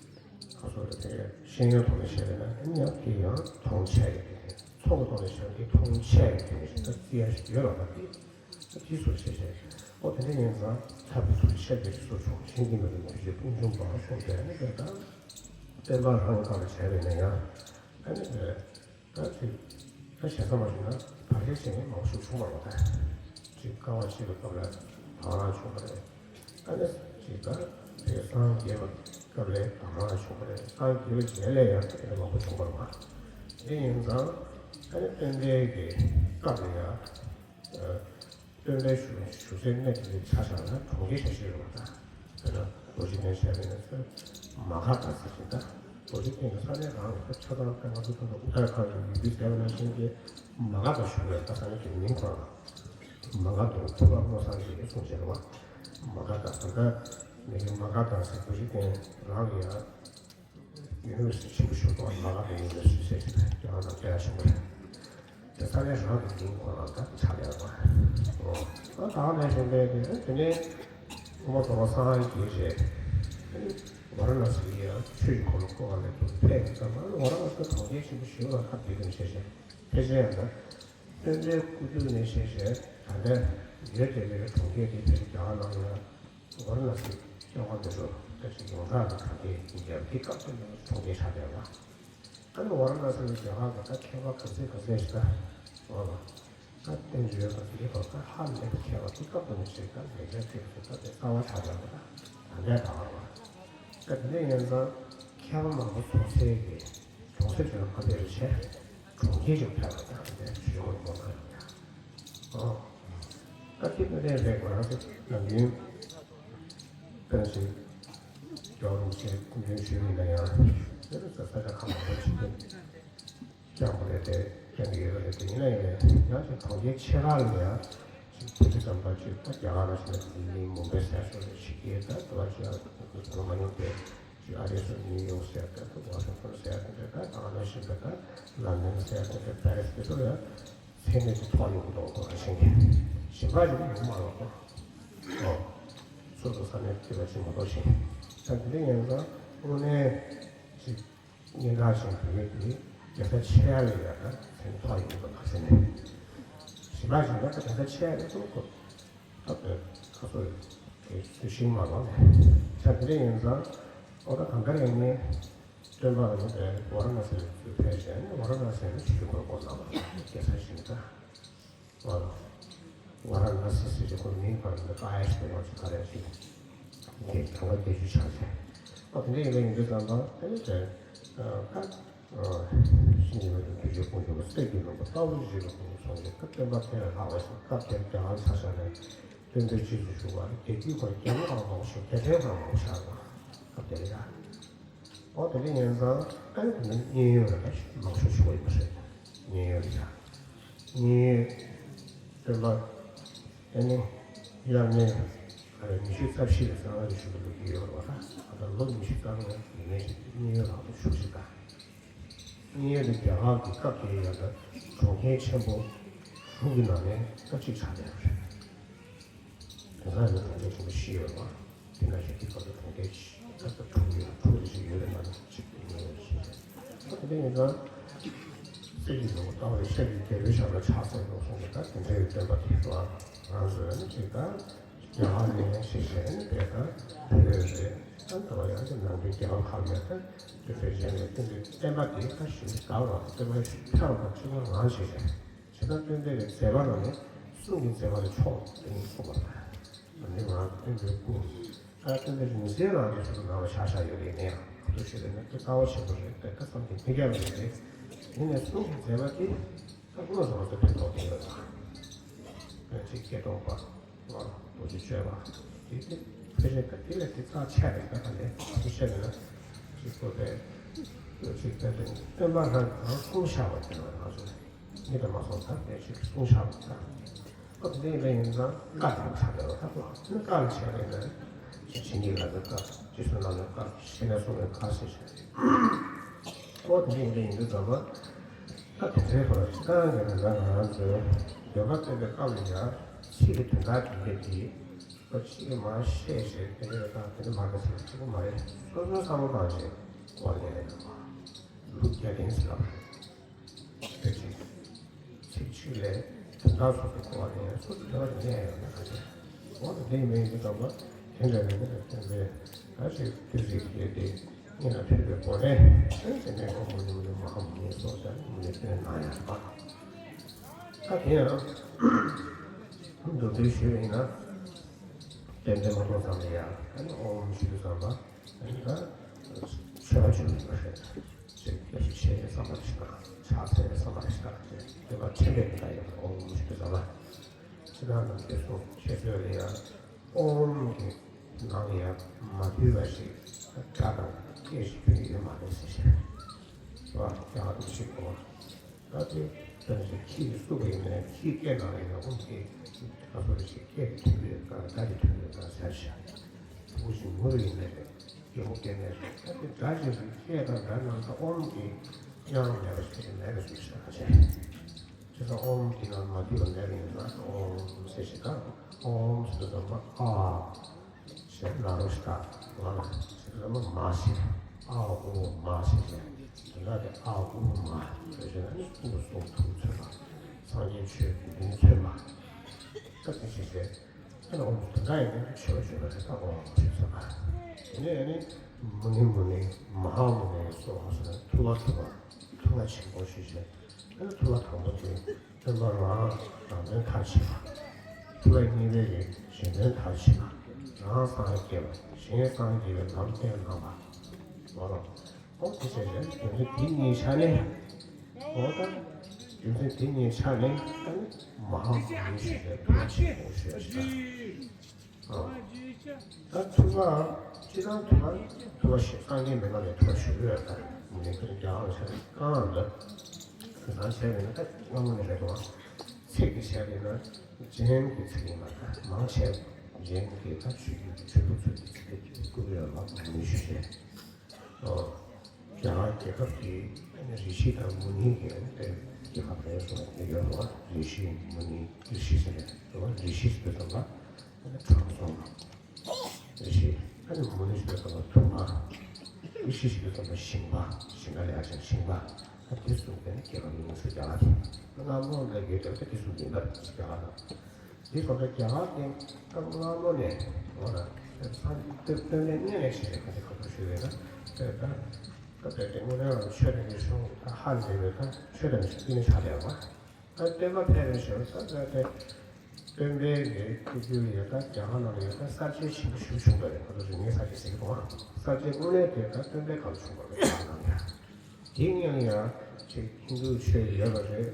ཁ་སོ་རེ་དེ་ཤེས་ཡོན་ཐོག་ནས་བཤད་པ་ན་ཨ་ནི་ཡང་དེ་ཡང་མཐོང་ཆ་ཡོད་པ་ཡིན། ཚོགས་ཀྱི་ཐོག་ནས་བཤད་ན་དེ་མཐོང་ཆ་ཡོད་པ་ཡིན་ཞེས་ད་བརྩི་ཡ་ཞིག་ཡོད་རེད་པ། དེ་དེ་སོ་བཤད་བཤད་ཨོ་དེ་འདྲ་ཡིན་ཙང་ཐབས་ཀྱི་ཐོག་ནས་བཤད་པའི་སོ་ཆུང་ཞིང་གི་མི་རུ་མི་བཞེད་དཔུང་འཇོམས་པ་སོགས་དེ་ནི་དེ་ལྟར་བསྟན་པ་རང་གི་སྒང་ལ་བྱས་པས་ན་ཡང་ཨ་ནི་ད་ཅིག་ད་བྱས་ཙམ་པ་ཞིག་ན་བར་ཆད་བྱེད་མཁན་མང་པོ་ཞིག་བྱུང་བ་རེད་པ། ཅིག་དཀའ་བ་སྤྱད་པའི་སྐབས་ལ་བག་ལ་བྱུང་བ་རེད། ཨ་ནི་ཅིག་ད་དེ་སངས་རྒྱས་པ་ སྐབས་ལ་དང་བླངས་བྱུང་བ་རེད། སངས་རྒྱས་པའི་རྗེས་ལ་ཡང་དེ་འདྲ་མང་པོ་བྱུང་བ་རེད་བ། དེ་ཡིན་ཙང་ཨ་ནི་སྟོན་པའི་གི་སྐབས་ལ་ཡང་། སྟོན་པའི་བཞུགས་བཞུགས་སའི་གནས་དེ་ལ་ཆ་བཞག་ན་གྲོང་ཁྱེར་ཆ་ཤས་ཡོད་པ་དང་། དཔེར་ན་རྡོ་རྗེ་གདན་བྱས་པ་ཡིན་ན་མ་ག་དྷ་ཟེར་ཞིང་། ད་རྡོ་རྗེ་གདན་གྱི་ས་གནས་རང་ལ་ཆ་ཚང་ང་ཚོ་ད་ལྟ་ཨུ་ཏར་ཁཱན་གྱི་ཡུལ་དུ་ཟེར་བ་ནང་བཞིན་གྱི་མ་ག་དྷ་བཞུགས་པའི་ད་ས་གནས་ཀྱི་མིང་ཁོ་རང་མ་ག་དྷ་ཐུབ་པ་བློ་བཟང་གིས་གསུངས་བྱས་པ། མ་ག་དྷ་ད་ལྟ་མི་གི་མ་ག་དྷ་ཟེར་རྡོ་རྗེ་གདན་རང་གི་ཡང་ཡུ་ནི་ཝར་སི་ཊི་ཆེན་པོ་ཞིག་ཏུ་མ་ག་དྷ་ཡུ་ནི་ཝར་སི་ཊི་ཟེར་ཞིག་རྒྱ་གར་ནང་བསྡད་ཡག་ཆེན་པོ་རེད། དེ་ས་གནས་རང་གི་མིང་ཁོ་རང་ད་ཆགས་ཡོད་པ། ཨོ། ད་ད་ནས་བཞིན་པའི་དེ་དེ་ནས་དབུ་མ་དོལ་པོ་སངས་རྒྱས་རྗེས་ཝཱ་ར་ཎ་སི་ལ་ཡང་ཆོས་ཀྱི་འཁོར་ལོ་བསྐོར་བ་ལས་དུ་ཕེབས་ཙམ་པ་ཝཱ་ར་ཎ་སི་གྲོང་ཁྱེར་ཆེན་པོ་ཞིག་ལ་ཁ་བརྡ་དུ་བྱས་ཤིང་ཕལ་ཆེར་ཡང་ན་སྟོན་པའི་སྐུ་དུས་ནས་བཤད་བྱས་ད་ལྟ་ཡོད་དེ་མེད་པའི་གྲོང་ཁྱེར་དེ་ཕལ་ཆེར་རྒྱ་གར་ནང་ལ་ཝཱ་ར་ཎ་སི་ལྕགས་མཁར་འདི་ཚོ་ད་ཅིག་ཡོངས་གྲགས་ཀྱི་གྲོང་ཁྱེར་ཡིན་ཀྱང་དེ་སྐབས་དེ་ནང་གྲོང་ཁྱེར་ཆགས་བསྡད་པ། ཨ་ནི་ཝཱ་ར་ཎ་སི་ནི་རྒྱ་གར་གྱི་ད་མཁས་པ་ག་ཚད་ག་ཚད་ཞིག་ད་འོ་ལ་ད་བསྟན་བཅོས་དང་དེའི་ཐོག་ད་ཧ་ལས་པའི་མཁས་པ་དེ་སྐབས་དེ་ནས་ཞིག་ད་ལས་འཆར་ཐེབས་སུ་ད་དེ་རྩ་བ་ཆགས་བསྡད་པ་ད་ད་ལྟའི་ད་བར་བ། ད་དེ་འདྲ་ཡིན་ཙང་མཁས་པ་མང་པོ་ཚོགས་སའི་གི་གྲོང་གསེབ་ཅིག་ལ་ག་འདྲ་རེ་བྱས་གྲོང་ཁྱེར་ཅིག་ཕེབས་པ་ད་དེ་ཞུ་དགོས་མོ་ན་ཡང་ཨོ། ད་ཁྱེད་ཀྱི་ལས་རེད་ང་རང་ཚོ་ནམ་རྒྱུན་དཔོན་ཞིག་ཀྱོག་རུམ་ཆེ་སྐུ་མདུན་ཞུས་ཡིན་ན་ཡང་དེ་རུ་ས་ས་ཆ་ཁ་མང་པོ་ཞིག་ཏུ་སྐྱབས་མོ་རེད་དེ་སྐྱབས་ཀྱི་ཡོད་རེད་དེ་ཡིན་ན་ཡང་ཡང་ཅིག་གྲོང་ཁྱེར་ཆེ་ཁག་ལ་ཡང་ཅིག་བོད་ཀྱི་རྩམ་པ་ཅིག་ད་རྒྱ་གར་ལ་ཞིག་ན་དེ་ལིང་མུམ་བེ་ཟེར་སོགས་ལ་ཞིག་གིས་ད་དུ་བ་ཞིག་ཨ་ཁུ་ཚོ་མ་ཡོང་པས་ཅིག་ཨ་རི་སོགས་ནིའུ་ཡོག་ཟེར་ད་དུ་ཝ་ཤིང་ཊོན་ཟེར་དེ་འདྲ་ད་ད་ང་ལ་ཞིག་ད་ད་ལན་ཌན་ཟེར་དེ་འདྲ་པེ་རི་སི་དེ་ཚོ་ལ་ཡང་། ཚད་མེད་དུ་ཐོག་ཡོང་གི་འདུག་གོ་ཞིང་། ཞིང་པ་ཞིག་ཡོང་མ་རོགས་གོ །ཨོ། སོ་སོ་ས་ནས་སྐྱེ་བ་ཞིག་མ་གཏོགས་ཤིང་། ད་འདི་འདྲ་ཡིན་ཙང་དངོས་གནས་ཅིག་སྙན་གྲགས་ཤིང་བོད་ཡིག་འདི་རྒྱལ་ས་ཆེ་ཡ་ལ་ཡ་ད་ཚད་མེད་ཐོག་ཡོང་གི་འདུག་ལ་ཟེར་ནས། ཞིང་པ་ཞིག་ཡོང་ད་རྒྱལ་ས་ཆེ་ཡ་ལ་ཐུག་གོ །ད་བོད་ཁ་སོ་ཡོད་ཚུལ་ཤིང་མ་གཏོགས་ནས། ད་འདི་འདྲ་ཡིན་ཙང་ཨོ་ད་གང་ག་རེ་ཡིན་ནས། སྟོན་པ་ནི་ཝཱ་ར་ཎ་སི་ལ་ཕེབས་བྱས་ནས་ཝཱ་ར་ཎ་སི་ནས་ཆོས་འཁོར་བསྐོར་གནང་བ་རྒྱལ་ས་ཞིག་ད། ཝཱ་ར་ཎ་སི་ཟེར་གྱི་ཁོ་མིང་བར་ནས་ཀ་ཡ་ཞིག་ཡོང་ཅིག་ག་རེ་ཞིག་ངས་གང་ག་སྐད་ཆ་ཆགས་བྱས། ཨོ་དེ་འདྲ་ཡིན་པ་ཡིན་དུས་ཙམ་པ་དེ་ནི་དེ་ཀ་ཤིང་ཡིན་པ་དེ་དུས་ཀྱི་ཀུན་སྤྱོད་པ་སྲས་ཀྱི་ལུང་པ་ལྟ་བུ་ཞིག་ལ་ཀུན་སོང་ཞིག་ཀ་སྟོན་པ་ཕེབས་ལྷག་པ་ཞིག་སྐབས་དེར་རྒྱ་གར་ས་ཆ་ནས་སྟོན་པའི་རྗེས་སུ་ཞུགས་པ་རེད། དེ་དུས་ཁོ་རྒྱལ་པོ་རང་མང་ཞིག་རྒྱལ་ཕྲན་རང་མང་ཤར་བ་སྐབས་དེར་ཡ། ཨོ་དེ་འདྲ་ཡིན་ཙང་ཨ་ནི་དེ་ནི་མཉན་ཡོད་ལ་མང་ཤོས་ཤོར་ཡོད་པ་རེད། མཉན་ཡོད་ལ་ཡ། མཉན་ཡོད་སྟོན་པ་ཨ་ནི་དབྱར་གནས་ཉི་ཤུ་རྩ་བཞི་ལ་གསང་སྔགས་ཀྱི་ཆོས་ལུགས་ཀྱི་ཡོད་པ་ད་ད་ལོ་ཉི་ཤུ་རྩ་ལྔ་ཡིན་ནའི་མཉན་ཡོད་ལག་ཏུ་ཞུགས་ཤིག་ད། མཉན་ཡོད་དེ་རྒྱ་གར་གྱི་སྐབས་དེའི་ཡང་ད་གྲོང་ཁྱེར་ཆེན་པོ་དྲུག་གི་ནང་ནས་ད་གཅིག་ཆགས་བསྡད་པ་རེད། དེང་སང་ནི་གྲོང་ཁྱེར་ཆེན་པོ་བཞི་ཡོད་པ། དེ་ནང་བཞིན་དེ་སྐབས་དུ་གྲོང་ཁྱེར་ད་ལྟ་དྲུག་ཡོད་དྲུག་ལས་བཞི་ཡོད་པའི་ནང་ནས་གཅིག་དེ་མཉན་ཡོད་ཞེས་བྱ། ད་དེ་ཡིན་ཙང་གསེར་གྱི་ནོར་བུ་ལྟ་བུ་གསེར་གྱི་རྒྱལ་པོའི་ཞབས་ལ་ཕྱག་འཚལ་ལོ་གསུངས་པ་ད་དེ་འདྲ་ཡི་སྟོན་པ་དེ་ཚོ་ང་ཚོས་ནི་ཅིག་ད་རྒྱ་གར་ནས་ཞེས་བྱས་ནི་དེ་ལྟར་བོད་རེད། ད་ལྟ་བ་ཡང་ཅིག་ནང་པའི་རྒྱལ་ཁབ་ཁག་ནས་ད་དེ་བོད་ཆེན་ནས་སྟོན་པའི་བསྟན་པ་དེ་ད་ཞིག་དགའ་བ་སྟོན་པ་ཕྱག་ལ་ཅིག་ང་ཞེས་བྱས། བྱེ་བྲག་སྟོན་པའི་མཛད་པ་ལ་ནི་གསུང་གི་མཛད་པ་ལ་མཆོག་ཏུ་ནི་གསུངས་པ་དང་། ཨ་ནི་ང་སྟོན་པའི་སྐུ། ད་སྟོན་པའི་རིང་བསྲེལ་རང་གི་ཚུལ་དུ་ནང་ལ་ཆགས་བཞག་ཡོད་རེད་ནའང་ཁོ་ཚོ་ཞིག་ལ་ནི་དེ་རྩ་བ་ཆེན་པོ་རེད་དེ་ད་བསམ་གྱིས་མི་ཁྱབ་པ་རེད་དེ། དེ་ནས་གསུང་གི་མཛད་པ་དེ་ད་དངོས་སུ་ང་ཚོ་ཕན་ཐོགས་ཀྱི་ཡོད་དང་། བོད་ཀྱི་སྐད་གཏོང་པ། རྡོ་རྗེ་གཅོད་པ། དེ་དེ་ཕལ་ཆེར་ད་དེ་ལས་དེ་རྩ་ཆེ་རེད་ད་ག་ལས་དེ་བཤད་ན་ཅིག་པོ་དེ་ཅིག་དེ་དེ་སྟོན་པ་རང་གང་གསུང་བཞག་པ་དེ་ལ་ང་ཚོ་མི་དང་མ་སོང་ད་དེ་ཅིག་གསུང་བཞག་པ་ད་ཨོ་དེ་འདྲ་ཡིན་ཙང་བཀའ་དང་ཆ་འདྲ་བ་ད་ལ་ནི་བཀའ་ལ་བྱས་པས་ན་ཅིག་བྱིན་གྱིས་བརླབས་པའི་བཀའ་རྗེ་བཙུན་རྣམས་ལ་བཀའ་ཞེ་ན་གསུང་བའི་བཀའ་ཟེར་བྱས། ཨོ་དེ་འདྲ་ཡིན་དུས་ཙམ་པ། ད་དེ་ཚོའི་ཐོག་ལ་ཅིག་བཏང་ཡོད་ན་ང་རང་ཚོའི་འདོད་པ་སྟོན་པའི་སྐབས་ལ་ཡང་ཚིག་གི་དོན་དག་དེ་འདྲ་དེ་ཁོ་གཅིག་གིས་མར་བཤད་བྱས་དེ་འདྲ་དང་དེ་འདྲ་མ་ག་ཚིག་གཅིག་པོ་མ་རེད། སོ་སོའི་བསམ་བློ་བཏང་བྱས་གོ་བ་ལེན་ཡ་ཡོད་པ་ལུགས་བརྒྱ་ལྡན་ཟེར་ལབ་རེད། དེ་ཅིག་ཚིག་གཅིག་ལས་དོན་དག་སོ་སོ་གོ་བ་ལེན་ཡ་སོ་སོ་འདོད་པ་ལེན་ཡ་ཡོད་ན་ག་ཚོད་འོ་ན་དེ་མིན་གྱི་དོན་པ་དེ་འདྲ་མིན་གྱི་དོན་པའི་ད་ཅིག་དུས་ཚིགས་དེ་དེ། ཉིན་ལ་ཕེབས་པའི་སྒོ་ནས་དེ་ནས་ཁོ་མུ་ནི་མུ་ནི་མ་ཧཱ་མུ་ནི་སོགས་ཀྱང་མུ་ནི་སྟོན་གནང་ཡང་པ། ད་དེ་ཡང་མདོར་བསྡུས་ཞུས་པ་ཡིན་ན་ཏན་ཏན་མ་གཏོགས་ཙམ་ལ་ཡང་ཨ་ནི་ཨོཾ་ཞུས་ཙམ་པ་ཨ་ནི་ད་ བ་བྱུང་ཡོད་པ་རེད། ཅེས་སྐད་ཆ་བཤད་ཡས་བསམ་པ་ཞིག་དང་ཕྱག་འཚལ་ཡས་བསམ་པ་ཞིག་དང་ཅེས་དེ་བ་ཁྲིམས་རེད་མི་འདྲ་ཡོད་པ་འོང་ཞིག་བསམ་པ། ཕྱི་ནང་ནང་དེ་སོང་ཤེས་ཚོད་ལ་ཡང་ཨོམ་གྱི་ནང་ཡང་མ་འདུས་པ་ཞིག་སྒྲ་དང་སྐད་ཞིག་ཐོན་ཡོད་མ་རེད་ཟེར་ཞིང་། བ་ཀྱང་ཞིག་གོ། ད་དེ་དོན་ཞིག་ཁྱི་གསུབ་པ་ཡིན་ནའི་ཁྱི་སྐད་ནང་ཡང་ཨོམ་གྱི་ཁ་སོ་རེ་ཞིག་སྐད་ཀྱི་ཐོན་ཡོད་གང་སྒྲ་གི་ཐོན་ཡོད་གང་ཟེར་ཞིང་། བུ་ཞིག་ངུ་རུ་ཡིན་ནའི་རེད། རྒན་མོ་སྐད་ནས་རེད། ད་དེ་སྒྲ་ཞིག་གི་སྐད་དང་སྒྲ་ནང་དུ་ཨོམ་གྱི་དབྱངས་མེད་པ་ཞིག་མེད་པ་ཞིག་ཤར་ཆེ། དེ་ཚོ་ཨོམ་གྱི་ནང་མ་འདུས་པ་མེད་པ་ཡིན་ན་ཨོམ་ཟེར་ཞིག་དང་ཨོམ་ཟེར་དུས་ཙམ་པ་ཨ་ཞེས་ན་རོ་ཞིག་དང་ང་ལ་ཞེས་དུས་ཙམ་པ་མ་ཞེས་ཨ་ཨོ་མ་ཞེས་ཞེས་དེ་འདྲ་དེ་ཨ་ཨོ་མ་ཞེས་ཞེས་ན་ནི་སྐུ་གསུང་ཐུགས་མཚོན་པ། སངས་རྒྱས་ཆོས་ཀྱི་མིང་མཚོན་པ། ད་དེ་ཞེས་ཞེས། ཨ་ནི་འོ་དེ་འདྲ་ཡིན་ན་ཆོས་ཆོས་པ་རེད་ད་འོ་ཞེས་ཟེར་བ། དེ་ནས་ཨ་ནི་མུ་ནི་མུ་ནི་མ་ཧཱ་མུ་ནི་སོགས་ཟེར་ཐུབ་པ་ཐུབ་པ་ཐུབ་པ་ཆེན་པོ་ཞེས་བྱ། ཨ་ནི་ཐུབ་པ་དང་པོ་དེ་སྟོན་པ་རང་རང་དོན་མཐར་ཕྱིན་པ། ཐུབ་པ་གཉིས་པའི་གཞན་དོན་མཐར་ཕྱིན་པ། རང་སངས་རྒྱས་པ་གཞན་སངས་རྒྱས་པའི་ལམ་སྟོན་གནང་བ། འོ་ལ། ཨོ་དེ་བྱས་ནས་རྒྱུ་མཚན་དེ་གཉིས་ཆ་ནས། ཨོ་ད། རྒྱུ་མཚན་དེ་གཉིས་ཆ་ནས་ཨ་ནི་མ་ཧཱ་མུ་ནི་ཞེས་པའི་ཐུབ་པ་ཆེན་པོ་ཞེས་བྱ། ཨོ། ད་ཐུབ་པ་སྤྱི་བཏང་ཐུབ་པ་ཐུབ་པ་ཞེས་སངས་རྒྱས་མི་ལ་ལས་ཐུབ་པ་ཞུ་གི་ཡོད་ད། མི་ལས་ཐུབ་རྒྱ་གར་ཆ་ནས་གང་ལ་ད། དེ་ཚང་བྱས་པས་ན་ད་སྔ་མོ་ནས་རེད་དོ། ཚིག་གི་བྱས་པས་ན་ཇེན་གྱི་ཚིག་ཡིན་པ་ད་མང་ཆེ་ཇེན་གྱི་ད་ཆོས་ཀྱི་ཆོས་ལུགས་ཚོ་གི་ཚིག་གི་བཀུར་ཡོད་ལ་མུ་ནི་ཞུ་བྱས། རྒྱ་གར་རྒྱལ་ཁབ་ཀྱི་རི་ཤི་དང་མུ་ནི་གི་རྒྱལ་ཁབ་རེད་སོང་ཡོད་རེད་བ། རི་ཤི་མུ་ནི་རི་ཤི་ཟེར་ནས་རི་ཤི་ཟེར་དུས་ཙམ་པ་དྲང་སྲོང་རི་ཤི་ཨ་ནི་མུ་ནི་ཟེར་དུས་ཙམ་པ་ཐུབ་པ། རི་ཤི་ཟེར་དུས་ཙམ་པ་ཞིང་པ་ཞིང་ཁ་ལས་ཀྱང་ཞིང་པ་ཨ་དེ་གསུངས་པའི་རྒྱལ་ཁབ་ཡིན་ཟེར་རྒྱ་གར་དེ་སྔ་མོ་ལ་ཡོད་དེ་དེ་གསུངས་ཡིན་པར་རྒྱ་གར་དང་། འདི་སོང་ཙང་རྒྱ་གར་གྱི་སྐབས་སྔ་མོ་ནས་འོ་ན་སངས་རྒྱས་སྟོན་པའི་གནས་ནས་བྱས་ནས་ག་ཚོད་ག་ཚོད་ཞུས་པས་ན་དེ་ལྟར་སྐབས་དེ་དེ་དངོས་གནས་ཆོས་དང་གི་གཞུང་ད་ཧ་ལས་པའི་ད་ཆོས་དང་གི་སྐུ་ནི་ཆགས་བསྡད་པ། ད་སྟོན་པ་ཕེབས་པའི་ཞོར་ད་ད་དེ་སྟོན་པའི་གི་སྐུ་རྒྱུ་ཡོད་ད་རྒྱ་གར་ནང་ལ་ཡོད་ད་གསར་བརྗེ་ཆེན་པོ་ཞིག་བྱུང་བ་རེད། ཁོ་ཚོ་རིག་གནས་གསར་བརྗེ་ཟེར་གི་འདུག་གསར་བརྗེ་དངོས་གནས་དེ་ད་སྟོན་པའི་སྐབས་བྱུང་བ་རེད་རྒྱ་གར་ནང་ལ་ཡ། དེ་སྔོན་ཡང་ཅིག་ཧིན་རྡུ་ཆོས་ཡོད་པ་རེད།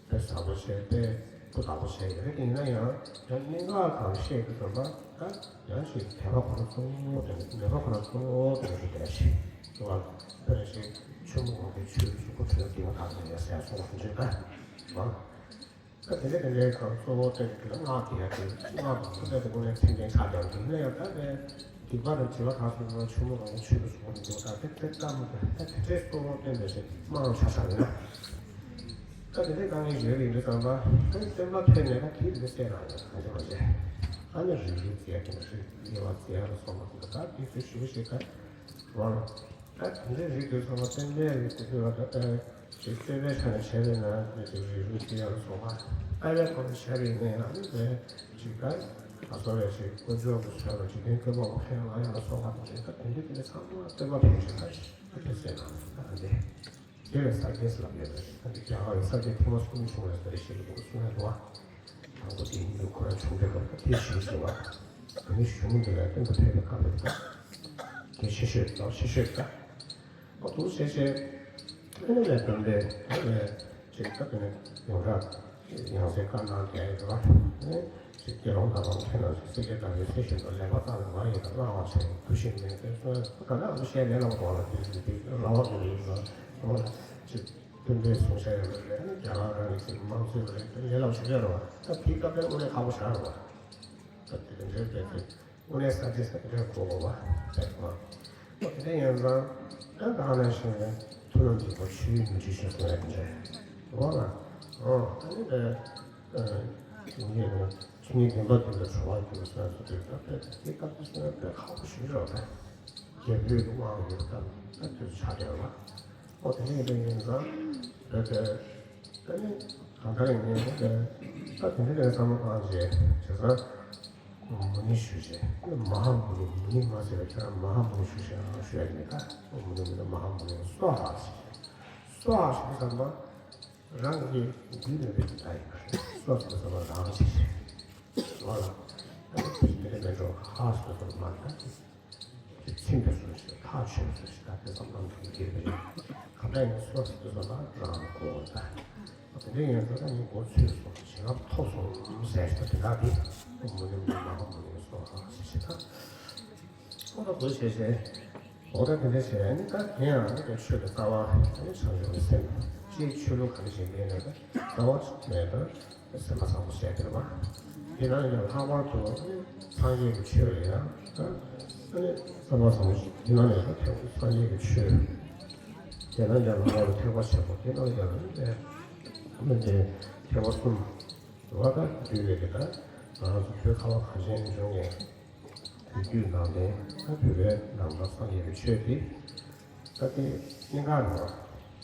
དཔེ་ཟབ་པོ་བྱས་དཔེ་སྤུ་དག་པོ་བྱས་ཡོད་རེད། ཡིན་ན་ཡང་ཡང་གནད་འགག་གང་བཤད་ཀྱི་འདུག་པ་ད་ཡང་ཅིག་དད་པ་ཁོ་ན་གཙོ་བོ་དེ་ནི་མོས་པ་ཁོ་ན་གཙོ་བོ་དེ་ནི་དེ་འདྲ་ཞིག་འདུག་པ། དཔེར་ན་ཅིག་ཆུ་མོ་གོང་གི་ཆུའི་གཟུགས་པོ་དེ་ལ་དེ་བ་དག་ནས་ཡང་ཟེར་སོང་བ་དེ་འདྲ་ད་ད་དེ་འདྲ་དེ་འདྲའི་གང་གཙོ་བོ་དེ་ལ་སྔགས་དེ་ཡང་དེ་སྔགས་དང་ཐུབ་པའི་དེ་ཀུན་ལས་མཚན་ལྡན་ཆགས་ཀྱང་དེ་ནས་ཡང་ད་དེ་སྡིག་པ་དང་བྱིས་པ་གང་སོང་ན་ཆུ་མོ་གོང་གི་ཆུའི་གཟུགས་པོ་དེ་འདུག་ད་དེ་དེ་ལྟ་མོ་དེ་ད་དེ་འདྲའི་གཙོ་བོ་བསྟན་པའི་ཞེས་སྨྲ་བ་ཆ་ཚང་ཡིན་ན། ད་དེ་འདྲའི་དཀའ་ངལ་ཡོད་པའི་འདི་ཙམ་པ་ད་སྟོན་པ་ཕེབས་ནས་ད་དེ་འདི་བསྟན་རང་ཡོད་གང་ཅི་མ་བྱས། ཨ་ནི་རིགས་རུས་རྫས་དེ་འདྲ་རིགས་དབྱེ་བ་རྫས་ལ་སོགས་པ་དེ་ད་དེ་ཚོ་ཞུ་ཞིག་ད་རང་ད་དེ་འདྲའི་རིགས་དེ་ཚོ་ལ་བསྟན་པའི་རིགས་དེ་ཚོ་ལ་ད་ད་ཅིག་སྟོན་པའི་ཆ་ནས་བྱས་པས་ན་ད་ཅིག་རིགས་རུས་རྫས་ལ་སོགས་པ་ལྟ་བའི་ཐོག་ནས་བྱས་པ་ཡིན་ན་ཡང་ཨ་ནི་ད་ཅིག་ད་ད་གསོ་བའི་ཞིག་དཀོན་མཆོག་གི་མཆོད་པ་འཇིག་རྟེན་ཀུན་སྤངས་པ་ཕན་ཡོན་ལ་ཡང་ལ་སོགས་པ་དང་ད་དེ་འདྲའི་དེ་ཚང་མ་སྟོན་པ་ཕེབས་ཤིག་ད་ཅིག་ད་དེ་ཟེར་ན་ད་འདི། དེ་ལས་ས་སྐྱེས་ལབ་ཡོད་རེད། ད་འདི་རྒྱ་གར་ས་སྐྱེས་ཐེངས་མ་གསུམ་བྱུང་བའི་ས་རེད་ཞེས་ལུགས་གསུང་ཡ་འདུག་བ། དང་པོ་དེ་ཡིན་དུས་ཁོ་རང་བྱུང་འདྲ་ག་དེ་ཞུས་སོང་བ། ད་ནི་གཞུང་འདི་ལ་སྟོན་པ་ཕེབས་པའི་སྐབས་རེད་ད། དེ་ཤེས་ཤོད་ད་ཤེས་ཤོད་ད། ཨོ་དུ་ཤེས་ཤེས། ཨ་ནི་ལས་དོན་པས་ཨ་ནི་ཅིག་ད་དེ་ནི་ཡོངས་གྲགས་ཡང་སེ་བཀའ་གནང་བསྡད་ཡོད་རེད་བ། ཨ་ནི། ཅིག་དགེ་སློང་དག་པ་མཁྱེན་ན་སྲས་བཅས་དག་པའི་ཚེ་བཞིན་དུ་ལེགས་པར་བརྟགས་ནས་ང་ཡི་དང་བླང་བར་བྱ་ཡི་གུས་ཤིང་མོས་པས་གསོལ། ག་ན་ཨ་ཤེས་ལས་ལ་གོ་ལ་དེ་དེ་དེ་རང་དབང་དུ་ཡིན་ན་ཨོ་ཅིག་སྟོན་པའི་གསུང་བཤད་ཡོད་རེད། རྒྱ་གར་རང་གི་ཅིག་དམངས་གཙོའི་རེད་ལས་ལ་ཆོས་ཡོད་རེད་བ། ད་དེའི་སྐབས་དེར་དངོས་གནས་ཁག་པོ་ཞེ་དྲག་རེད་བ། ད་དེ་དེ་འདྲའི་དེ་དེ། དངོས་གནས་ས་བཅད་ས་བཅད་གོ་དགོས་པ་རེད་བ། ཨོ་དེ་འདྲ་ཡིན་ཙང་ད་ག་ནང་བཞིན་ནས་མཐུན་ལམ་གྱི་སྒོ་ཆོས་མི་འཁྲུལ་ཞེས་གསུངས་ཡ་དེ་འདྲ་རེད་བ་ལ། ཨོ་ད་ནི་དེ། ཨ་ངས་ནི་ཆོས་ཉིད་བདེན་པ་དེ་ལ་གྲོལ་བར་འགྱུར་ཟེར་ཟེར་དུས་ད་དཔེ་དེ་སྐབས་དེ་སེམས་དཔེ་ཁག་པོ་ཞིག་རེད་བ། རྒྱལ་པོའི་དབང་ཡོད་སྟབས་ད་དེ་ཚོ་ཆགས་བསྡད་པ། ཨོ་དེ་ནས་དེ་ཡིན་ཙང་དེ་དེ་ད་ནི་གང་ལྟར་ཡིན་ནའི་དེ་ད་དེ་འདྲ་དེ་བསམ་བློ་བཏང་རྗེས་བྱས་ཙང་མུ་ནི་ཞུས་རྗེས་ནི་མ་ཧཱ་མུ་ནི་མུ་ནི་མ་ཟེར་བའི་ཁྱེད་རང་མ་ཧཱ་མུ་ནི་ཞུ་ཞེས་ཞུ་ཡ་ཡིན་ད། མུ་ནི་མུ་ནི་མ་ཧཱ་མུ་ནི་སྭཱ་ཧཱ་ཞེས་སྭཱ་ཧཱ་ཞེས་བསམ་པ། རང་གི་རྒྱུད་ནས་བོད་ཀྱི་ད་ཡིན་པ་རེད། སོ་སོ་སོ་ལ་རང་ཞེས་ཞེས། ལོ་ལ་ད་ནི་བོད་ཀྱི་མི་རེད་མེད་འགྲོ་ཧ་སོ་སོ་མ་ད་ཅི་ ཚིམ་པའི་བཟོ་ཞིག་ཐག་ཆོད་པའི་བཟོ་ཞིག་ད་དེ་ཙམ་གནང་ཐུབ་ཀྱི་རེད། ག་འདྲ་ཡིན་སོ་སོ་དེ་ཚོ་ལ་རང་གོ་བ་ད་དེ་འདྲ་ཡིན་ཙང་ད་ངས་མགོ་ཚོས་སོང་ཞེ་ལབ་ཐོབ་སོང་ཟེར་ཞིག་ད་དེ་འདྲ་དེ་མུ་ནེ་མུ་ནེ་མ་ག་མུ་ནེ་སོང་ཨ་ཞེས་ཞེས་ད། ཁོང་ལ་གོ་བྱས་བྱས། འོ་ད་དེ་འདྲ་བྱས་ནས་ད་དེ་ཡང་ནི་ཆོས་ཀྱི་རྩ་བ་ནི་བྱང་ཆུབ་ཀྱི་སེམས། ཅིའི་ཆོས་ལུགས་གང་ཞིག་ཡིན་ནའི་ད་རྩ་བ་མེད་པར་སེམས་པ་བཟང་པོ་བྱས་དེ་རེད་བ། དེ་ནང་ཡང་ལྷག་པར་དུ་སངས་རྒྱས་ཀྱི་ཆོས་ལ་ཡང་ད་ནི་བསམ་པ་བཟང་པོ་ཞིག་དེ་ནང་ཡང་ད་ཐེག་པ་སངས་རྒྱས་ཀྱི་ཆོས། དེ་ནང་ཡང་ལྷག་པར་དུ་ཐེག་པ་ཆེན་པོ་དེ་ནང་ཡང་ནི་ནི་དེ་ཐེག་པ་གསུམ་འདུལ་བ་ད་འདུལ་བའི་གི་ད་ང་རང་ཚོ་བོད་ཁ་བ་གངས་ཅན་ལྗོངས་ནས། བོད་བརྒྱུད་ནང་བསྟན་ད་བོད་པའི་ནང་པ་སངས་རྒྱས་པའི་ཆོས་འདི་ད་ལྟའི་གནད་འགག་རེད་བ།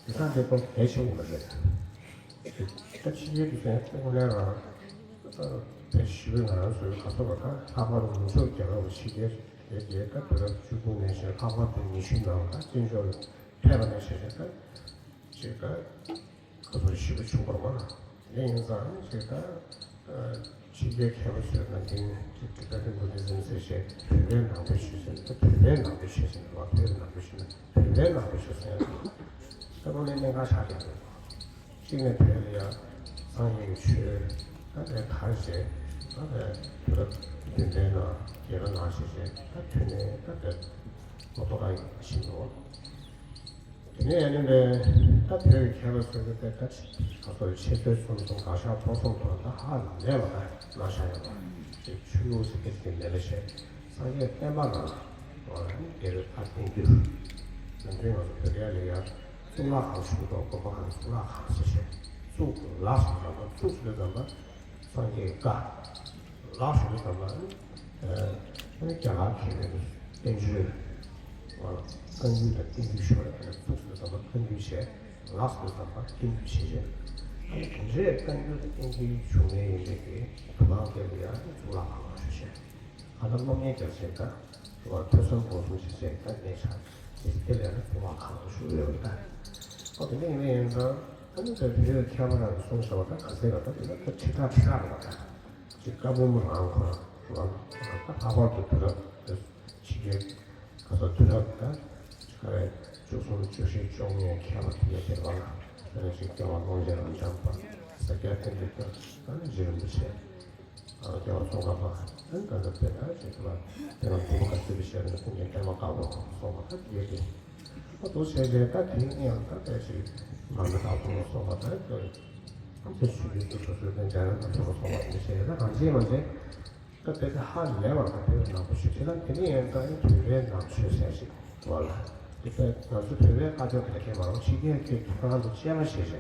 དེང་སང་འདི་ཏོག་གལ་ཆེན་པོ་མ་རེད། ད་ཕྱི་རྒྱལ་དུ་ཟེར་ཏེ་དངོས་གནས་རང་ད་དཔེ་ཞི་བའི་ང་རང་ཚོའི་ག་ཚོད་པ་ད་ལྷག་པར་དུ་ནུབ་ཕྱོགས་རྒྱལ་ཁབ་ཕྱི་རྒྱལ་རེད་དེ་ད་བོད་རབས་བཅུ་དགུ་ནས་བྱས་ལྷག་པར་དུ་ཉི་ཤུའི་ནང་ད་བཙན་བྱོལ་ཕེབས་པ་ནས་བྱས་ད་ཅིག་ད། ཁོ་ཚོར་ཞི་བ་བྱུང་བ་མ། དེ་ཡིན་ཙང་ཅིག་ད། ཕྱི་རྒྱལ་མཁས་པ་ཚོས་ན་འདི་ནི་ཅིག་ཊི་བེ་ཊན་བུ་དྷི་ཛིམ་ཟེར་བྱས་བོད་པའི་ནང་པའི་ཆོས་ཟེར་ད་བོད་པའི་ནང་པའི་ཆོས་ཟེར་བ་བོད་ནང་པའི་ཆོས་ན་བོད་པའི་ནང་པའི་ཆོས་ཟེར་ཡ་ད་ཁོ་ནི་གནད་འགག་ཆགས་ཀྱི་འདུག་གཅིག་ནས་བོད་ལ་ཡ་སངས་རྒྱས་ཀྱི་ཆོས་ད་བས་གར་བྱས་ད་བས་བོད་རབས་བདུན་ལྡན་ན་རྒྱལ་ཁ་ནང་བཞིན་བྱས་ད་ཐོན་ནས་ད་བས་མོ་ཏོ་ཁ་ཡིན་ཕྱིན་འགྲོ། དེ་ནས་ཡང་ནི་ད་བོད་ཀྱི་མཁས་པ་ཚོས་ཀྱི་དེ་ད་ཁ་སོ་ཆེ་ཚོད་གསུམ་གསུམ་དགག་བཞག་ཕོག་སོང་དུ་ད་ཧ་ལས་པ་ད་ལ་ཤ་ཡོད་པ་ཅིག་ཆུ་ལུག་ཟེར་གྱི་དེ་ལས་ལས་བཤད་སངས་རྒྱས་བསྟན་པ་རང་ལ་ནི་དེ་རུ་ད་བསྟན་རྒྱུ་ནམ་རྒྱུན་ང་ཚོ་བོད་རྒྱལ་ལ་ཡང་གཙུག་ལག་ཁང་ཞུ་དོ་དགོན་པ་གང་གཙུག་ལག་ཁང་ཟེར་བཤད་གཙུག་ལག་ཟེར་བ་གཙུག་ཟེར་བ་ཙམ་པ། སངས་རྒྱས་བཀའ། ལགས་སོ་དང་པ། རྒྱ་གར་མཁས་པའི་བསྟན་བཅོས། བཀའ་འགྱུར་དང་བསྟན་བཅོས་ཞུ་བ་ལ་ཐུགས་སུ་དང་པ་བཀའ་འགྱུར་བྱས། ལགས་སོ་དང་པ་བསྟན་བཅོས་བྱས་བྱས། ཨ་ནི་དེ་འདྲའི་བཀའ་འགྱུར་དང་བསྟན་བཅོས་བྱུང་ནས་ཡིན་པའི་གི་དུ་མང་སྐད་དུ་ཡང་གཙུག་ལག་ཁང་ཞུ་བྱས། ཨ་ད་སློབ་གཉེར་རྒྱག་བྱས་ད། ཐོས་བསམ་སྒོམ་གསུམ་བྱས་བྱས་ད་གནས་ཆགས་དེ་དེ་ལས་ན་གཙུག་ལག་ཁང་ཞུ་ཡོད་རེད་ད། ཨོ་དེ་འདྲ་ཡིན་ན་ཡིན་ཙང་ཨ་ནི་ད་བོད་མཁས་པ་རང་གིས་གསུངས་བཞག་པ་ད་ག་ཚད་ལ་ད་དེ་ལ་ད་ཁྲི་ཕྲག་ཁྲི་ཕྲག་རེད་པ་ད། ཅིག་བཀའ་འབུམ་རང་ཁོ་རང་ལ་ད་ལྷག་པར་དུ་དུས་རབས་ཕྱི་རྒྱལ་ག་ས་དུས་རབས་ད་ག་རེ་བཅུ་གསུམ་བཅུ་བཞི་བཅོ་ལྔའི་མཁས་པ་དེ་འདྲ་དེ་བ་ལ་ད་ནི་ཅིག་སྐྱོ་བ་ཀློང་ཆེན་རབ་འབྱམས་པ་ས་སྐྱ་པཎྜི་ཏ་ད་ནི་རྗེ་རིན་པོ་ཆེ་སྐྱེ་བ་ཙོང་ཁ་པ་ད་ད་ད་དཔེ་ད་ཅིག་ད་དེ་ལ་འབྲུག་པ་ག་ཚོད་པའི་ཞལ་ནས་ཀུན་མཁྱེན་པད་མ་དཀར་པོ་སོགས་པ་ད་དེ་དེ་ཨ་ཏོ་བྱས་བྱས་ད་དེ་ཡང་ད་དཔེ་ཅིག་མ་འདྲ་དག་པོ་སོགས་པ་ད་དེ། དེ་ཞུ་རྒྱུ་དེ་སོ་སོའི་དེ་འཇམ་དབྱངས་དང་ཐུགས་ལ་སོགས་པ་དེ་བྱས་ད་གང་བྱས་མ་བྱས། ད་དཔེ་དེ་ཧ་ལས་པར་ད་དཔེ་ནག་པོ་ཞིག་བྱས་ན་དེ་ནི་ཡང་ད་ནི་བོད་པའི་ནང་ཆོས་ཟེར་ཞིག་འདུག་ལ། དེ་དཔེ་ང་ཚོ་བོད་པའི་བཀའ་ཆོས་དེ་ཁྱད་པར་ཕྱི་རྒྱལ་གྱི་ཐོག་རང་དུ་དཔྱད་པ་བྱས་བྱས་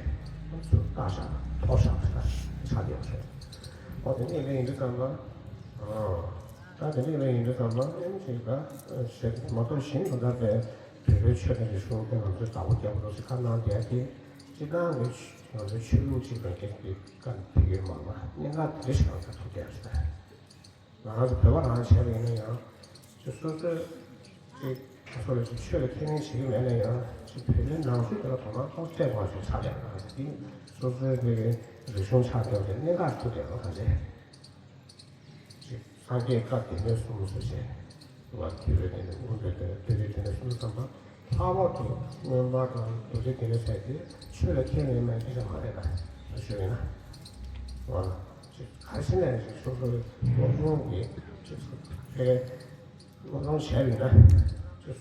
ང་ཚོ་བཀག་བཞག་ཐོག་བཞག་ད་ཆགས་བསྡད་པ་རེད། ཨོ་དེ་ནི་ཡིན་ན་ཡིན་དུས་ཙམ་པ། ཨོ། ད་དེ་ནི་ཡིན་ན་ཡིན་དུས་ཙམ་པ་ཨེམ་ཞིག་ད་ཞེས་མ་གཏོགས་གཞན་དུ་ད་དཔེ་བོད་པའི་ཆོས་དང་རིག་གཞུང་དེ་ང་ཚོའི་བདག་པོ་རྒྱག་པ་རོགས་ཞིག་ཁ་གནང་བསྡད་དེ། སྤྱིར་བཏང་གི་ང་ཚོའི་ཆོས་ལུགས་གཅིག་དང་གཅིག་གི་བཀའ་ཕེབས་ཡོད་མ་རེད། གནད་འགག་དེ་ཞིག་ང་ཚོ་ཐུག་བསྡད་ཡོད་རེད། ང་རང་ཚོ་བོད་པ་རང་བྱས་པ་ཡིན་ན་ཡང་། ཅིག་སོ་སོའི་ཅིག་སོ་སོ་ལ་ཅིག་ཆོས་ལ་ཁས་ལེན་བྱེད་ཀྱི་མེད་ན་ཡང་ཅིག་བོད་པའི་ནང་ཆོས་དེ་ལ་དོ་སྣང་ཏོག་ཙམ་དགོས་ཞེས་ཆགས་བསྡད་ཡོད་རེད། འདི་སོ་སོའི་ནི་རིག་གཞུང་ཆགས་བསྡད་པའི་གནད་འགག་ཐུག་བསྡད་ཡོད་ག་རེད། ཅིག་སངས་རྒྱས་བཀའ་སྡེ་སྣོད་གསུམ་ཟེར་བྱས། བ་ཐེ་བའི་སྡེ་སྣོད་དབུ་མའི་སྡེ་སྣོད་ཐེག་པའི་སྡེ་སྣོད་གསུམ་ཙམ་པ། ལྷག་པར་དུ་མངོན་པ་དང་རྡོ་རྗེ་སྡེ་སྣོད་ཟེར་དེ་ཆོས་ལ་ཁས་ལེན་མེད་ཀྱི་ཅང་མ་རེད་ད། ཞུ་ཡིན་ན། བ་ཅིག་ག་ཤེད་ནས་ཅིག་སོ་སོའི་སློབ་སྦྱོང་གི་ཅིག་ཕེ་སློབ་སྦྱོང་བྱས་པ་ཡིན་ན། ཅིག་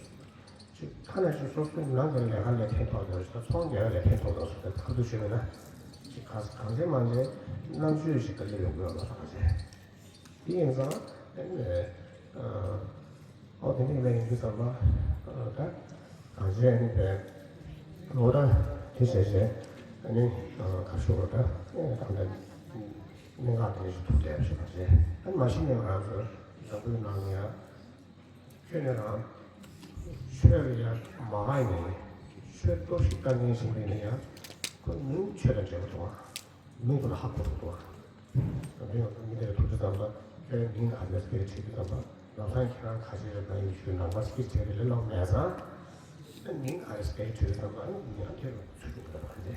ཅིག་ཐ་ན་ཅིག་སོ་སོའི་ནང་གི་ལས་ཀ་ལས་ཕན་ཐོགས་དང་ཅིག་ཚོང་རྒྱག་ལས་ཕན་ཐོགས་དང་ཟེར་ཏེ་ཁ་ཐུག་ཞུས་པ་ཡིན་ན། ཅིག་ག་གང་ཚེ་མང་ཚེ་རྣམ་དཔྱོད་ཅིག་ག་ལེར་ཡོང་གི་ཡོད་ལ་ཁ་ཚེ། དེ་ཡིན་ཙང་ཨ་ནི་ཨ་ཨོ་དེ་ནི་ལས་ཡིན་དུས་ཙམ་པ་ཨ་ད་གང་ཅི་ཨ་ནི་པས་ལོ་ད་དེ་བྱས་བྱས་ཨ་ནི་ཨ་ག་ཞུ་བ་ད་ཨ་ད་ད་གནད་འགག་དེ་ཞིག་ཐུག་བསྡད་ཞུ་བ་བྱས། ཨ་ནི་མ་གཞི་ནས་ང་རང་ཚོ་འཛམ་བུའི་ནང་ལ་ཡང་ཁྱོད་ནས་རང་ཆོས་ལ་ཡང་མ་དགའ་ནས་ཆོས་གཏོར་བཤིག་བཏང་མཁན་ཞིག་མིན་ན་ཡང་ཁོ་མིང་ཆོས་དང་འབྲེལ་བ་འདུག་བ། མིང་དེ་ལ་ཧ་གོ་ཐུབ་འདུག་བ། ད་དེ་ཡང་མི་དེ་ལ་ཐུག་དུས་ཙམ་པ་ཁྱོད་རང་མིང་ག་རེ་ཟེར་དྲིས་དུས་ཙམ་པ་ལམ་སང་ཁྱེད་རང་ཁ་ཆེ་རེད་ད་ཡིན་ཞུས་ནང་པ་སྐད་ཆ་དེ་ལས་ལོག་མེད་ཙང་། ཨ་མིང་ག་རེ་ཟེར་དྲིས་དུས་ཙམ་པ་ཨ་ནི་ཡང་དེ་ལ་ཚུར་འགྲོ་གི་རེད་བ་ཁ་ཆེ།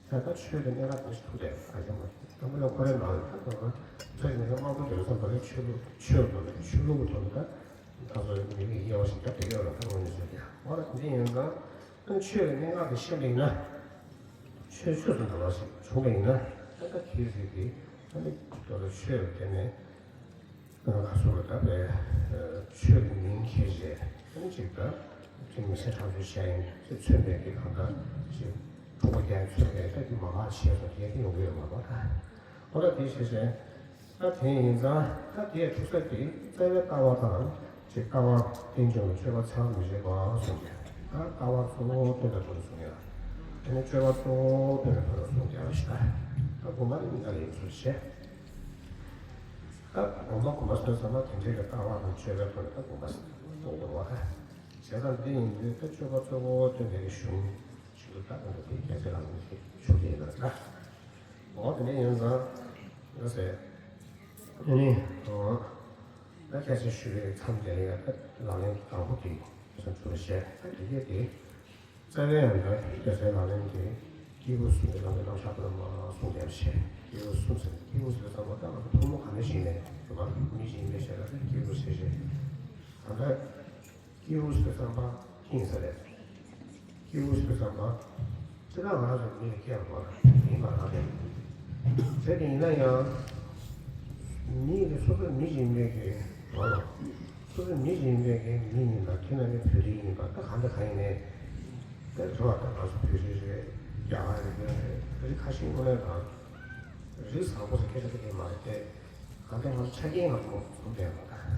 ད་ལྟ་ཆོས་ཀྱི་གནད་འགག་དེ་ཞིག་ཐུག་བསྡད་ཡོད་ཁ་ཆེ་མ་རེད། དང་པོ་ལ་ཁོ་རའི་ནང་ལ་ད་དུང་ཚོ་ཡིན་ན་དམངས་གཙོ་དེ་ཚོ་ད་ལྟ་ཆོས་ལུགས་ཆོས་ཐོག་ནས་ཆོས་ལུགས་ཀྱི་ཐོག་ནས་ད་ ད་གཟོད་མི་རིགས་དབྱེ་བ་ཞིག་བརྒྱབ་བསྡད་ཡོད་རེད། ད་དངོས་གནས་བྱས་ཏེ། འོ་ན་དེ་འདྲ་ཡིན་ཙང་། ཨ་ནི་ཆོས་ཀྱི་གནད་འགག་དེ་ཤེས་པ་ཡིན་ན། ཆོས་ཆོས་སུ་འགྲོ་བ་ཞིག་བྱུང་བ་ཡིན་ན། ད་ལྟ་དེའི་རིགས་དེ་ཨ་ནི་ད་ལྟ་ཆོས་ལ་བརྟེན་ནས། ཨ་ཁ་སོ་ལ་ད་པའི་ཆོས་ཀྱི་མིང་ཁྱེར་བྱས། ཨ་ནི་ཅིག་ད་དེ་མི་ཚེ་ཁྲག་སྦྱོར་བྱས་ཡིན་ཅེས་མཚོན་པའི་གི་གང་ལྟར་ཅིག་འཁྲུག་པ་རྒྱག་མཚོན་པའི་ད་དེ་མ་འགག་བྱས་སོ་དེ་དེ་ཡོང་གི་ཡོད་མ་རེད་པ། ད་འོ་ད་དེ་བྱས་བྱས། ད་དེ་ཡིན་ཙང་ད་དེའི་འཁྲུག་ས་དེ་རྩ་བའི་ལྟ་བ་དང་ཅིག་ལྟ་བ་རྟེན་འབྱུང་གི་སྤྱོད་པ་ཚང་མི་བྱེད་པ་གསུངས་ཏེ། ད་ལྟ་བ་གཙོ་བོ་སྟོན་པའི་ཐོག་ཏུ་གསུངས་ཡ། དེ་ནས་སྤྱོད་པ་གཙོ་བོ་སྟོན་པའི་ཐོག་ཏུ་གསུངས་ཡ་ཞེས། ད་དགོངས་པ་ནི་གཉིས་ཀ་ལ་ཡིན་ཚུལ་བྱས། ད་དགོངས་པ་དགོངས་པ་སོང་ཙང་ན་དེ་འདྲའི་གི་ལྟ་བ་དང་སྤྱོད་པའི་ཐོག་ནས་ད་དགོངས་པ་གསུངས་འདུག་བ། བྱས་ཙང་འདི་ཡིན་དུས་ད་སྤྱོད་པ་གཙོ་བོ་སྟོན་པའི་གི་གཞུང་ཞིག་ཏུ་ད་ང་ཚོ་དེ་རྒྱལ་སྲས་ལག་ལེན་གྱི་གཞུང་དེ་ཡིན་ན་ད། འོ་དེ་འདྲ་ཡིན་ཙང་ང་ཚོས་ཨ་ནི་འོ་ད་སྐད་ཆ་ཞུ་བའི་མཚམས་དེ་ལ་ཡང་ད་ལག་ལེན་དང་པོ་དེ་ང་ཚོ་འགྲོ་བཤད་ད་དེ་གས་དེ། རྩ་བའི་ཡང་ན་རྒྱལ་སྲས་ལག་ལེན་གྱི་སྐྱེས་བུ་གསུམ་གྱི་ལམ་གྱི་རྣམ་གཞག་པར་མ་གསུངས་པར་བཤད། སྐྱེས་བུ་གསུམ་ཟེར་སྐྱེས་བུ་ཟེར་ཙམ་པ་ད་ང་ཚོ་ཕོ་མོ་གང་ནས་ཞིག་ནས་རེད་པ། མི་ཞིག་ཡིན་པའི་ཕྱིར་ལ་སྐྱེས་བུ་ཟེར་ཞེས། ད་ལྟ་སྐྱེས་བུ་ཟེར་ཙམ་པ་ཡིན་ས་རེད། སྐྱེས་བུ་ཟེར་ཙམ་པ་ཅི་ད་ང་རང་ཚོ་མི་ལ་སྐྱེས་པ་ཡིན་པ་རང་རེད། དེ་དེ་ཡིན་ན་ཡང་མི་ལ་སོ་སོ་མི་ཞིག་ཡིན་པའི་གི་ལོ་ལ། སོ་སོ་མི་ཞིག་ཡིན་པའི་གི་མི་ཡིན་པ་དེ་ན་ནི་བོད་རིགས་ཡིན་པ་ད་གང་ལྟར་གང་ཡིན་ནའི། དེ་རེད་བ། ད་ང་ཚོ་བོད་རིགས་རེད། རྒྱ་གར་རེད། བོད་རེད། རིགས་ཁ་ཤས་དངོས་གནས་དང་། རིགས་བཟང་པོ་ཟེར་སྐད་ཆ་དེ་མ་རེད་དེ། གང་ལྟར་ང་ཚོ་ཆ་རྐྱེན་ང་ཚོ་འཛོམས་བསྡད་ཡོད་པ་དང་།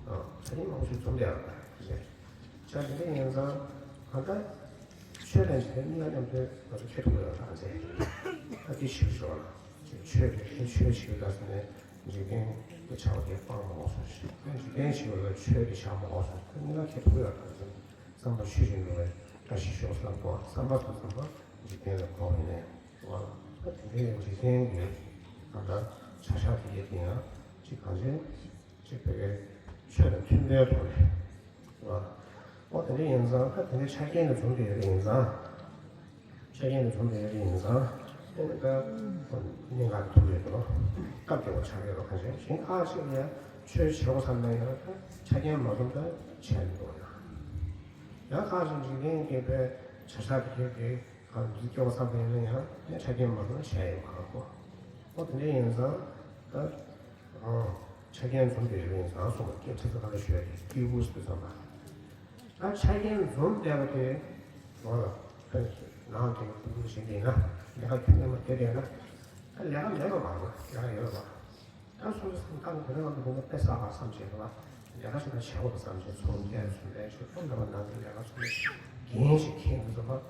ཨ་ཆ་རྐྱེན་མང་པོ་ཞིག་འཛོམས་བསྡད་ཡོད་པ་དང་རེད། ཆ་དེ་འདྲ་ཡིན་ཙང་གང་ལྟར་ཆོས་དང་འཇིག་རྟེན་གཉིས་ཀ་མཉམ་དུ་ང་ཚོ་ཁྱེར་ཐུབ་ཡོད་པ་དང་རེད། ད་དེ་ཞིག་ཞོར་ལ་ཆོས་དེ་ཆོས་ཞིག་ལ་ཟེར་ནས་འཇིག་རྟེན་གྱི་བྱ་བ་དེ་སྤང་མ་འོས་སོ་ཞེས། འཇིག་རྟེན་ཞིག་ལ་ཆོས་དེ་བཞག་མ་འོས་སོ་ཞེས། གཉིས་ཀ་ཁྱེར་ཐུབ་ཡོད་པ་དང་རེད། བསམ་པ་ཆོས་བཞིན་དུ་བས་བཀྲ་ཤིས་ཤོག་བསམ་པ། བསམ་པ་སོགས་བསམ་པ་འཇིག་རྟེན་ལ་གོ་བ་ཡིན་ནས། ད་དེ་འདྲའི་འཇིག་རྟེན་གྱི་ད་ལྟ་བྱ་བཞག་དེ་གས་དེ་ཡང་ཅིག་གང་ཅི་ཅིག་བོད་པའི་ཆོས་དང་མཐུན་པའི་ཐོག་ནས། ཨོ་དེ་འདྲ་ཡིན་ཙང་ད་དེ་འདྲའི་ཆ་རྐྱེན་དེ་འཛོམས་ཏེ་ཡོད་པ་ཡིན་ཙང་། ཆ་རྐྱེན་དེ་འཛོམས་ཏེ་ཡོད་པ་ཡིན་ཙང་། དེ་ནི་ད་གནད་འགག་ཐུག་ཡོད་དོ། སྟབས་བདེ་བ་ཆགས་ཡོད་དོ། གང་ཅི་གཞན་ཁ་ཅིག་ལ་ཡང་ཆོས་བྱེད་དགོས་བསམ་ན་ཡང་ད་ཆ་རྐྱེན་མ་འཛོམས་ད་བྱས་མི་འདུག་ཡང་། ཡང་ཁ་ཅིག་འཇིག་རྟེན་གྱི་བའི་བྱ་བཞག་དེ་གས་དེ། གང་འདི་སྐྱོ་བ་བསམ་པའི་ཡིན་ན་ཡང་ཡང་ཆ་རྐྱེན་མ་བཟུང་བྱས་ཡོད་མ་རེད་གོ། ཨོ་དེ་འདྲ་ཡིན་ཙང་ད། ཨོ། ཆ་རྐྱེན་འཛོམས་པའི་རིགས་ཡིན་ཙང་སོང་བ་སྐད་ཆ་ཚ་ཁ་ལ་ཞུ་ཡ་དེ་སྐྱེས་བུ་ཟེར་ཙམ་པ། ད་ཆ་རྐྱེན་འཛོམས་བསྡད་པ་དེ། ཨོ་ལ། ནང་དེ་སྐྱེས་བུ་ཞིག་ཡིན་ན་ལས་ཀ་ཁྱོན་ནས་མ་དེ་བསྡད་ན། ད་ལས་ཀ་མེད་པ་མ་རེད། ལས་ཀ་ཡོད་པ། ད་སོ་སོ་སེམས་ཐག་གི་རེ་བ་འདུག་ན་དཔེ་བསགས་པ་བསམ་བྱས་འདུག་ལ། ལས་ཀ་ཞིག་ད་བྱེད་དགོས་པ་བསམ་བྱས་ཚོང་རྒྱག་ཚུལ་ལས་ཞིག་ཚོང་འདྲ་བ་ནང་གི་ལས་ཀ་ཚོང་འགན་ཞིག་འཁྱེར་འདུག་ཟེར་བ།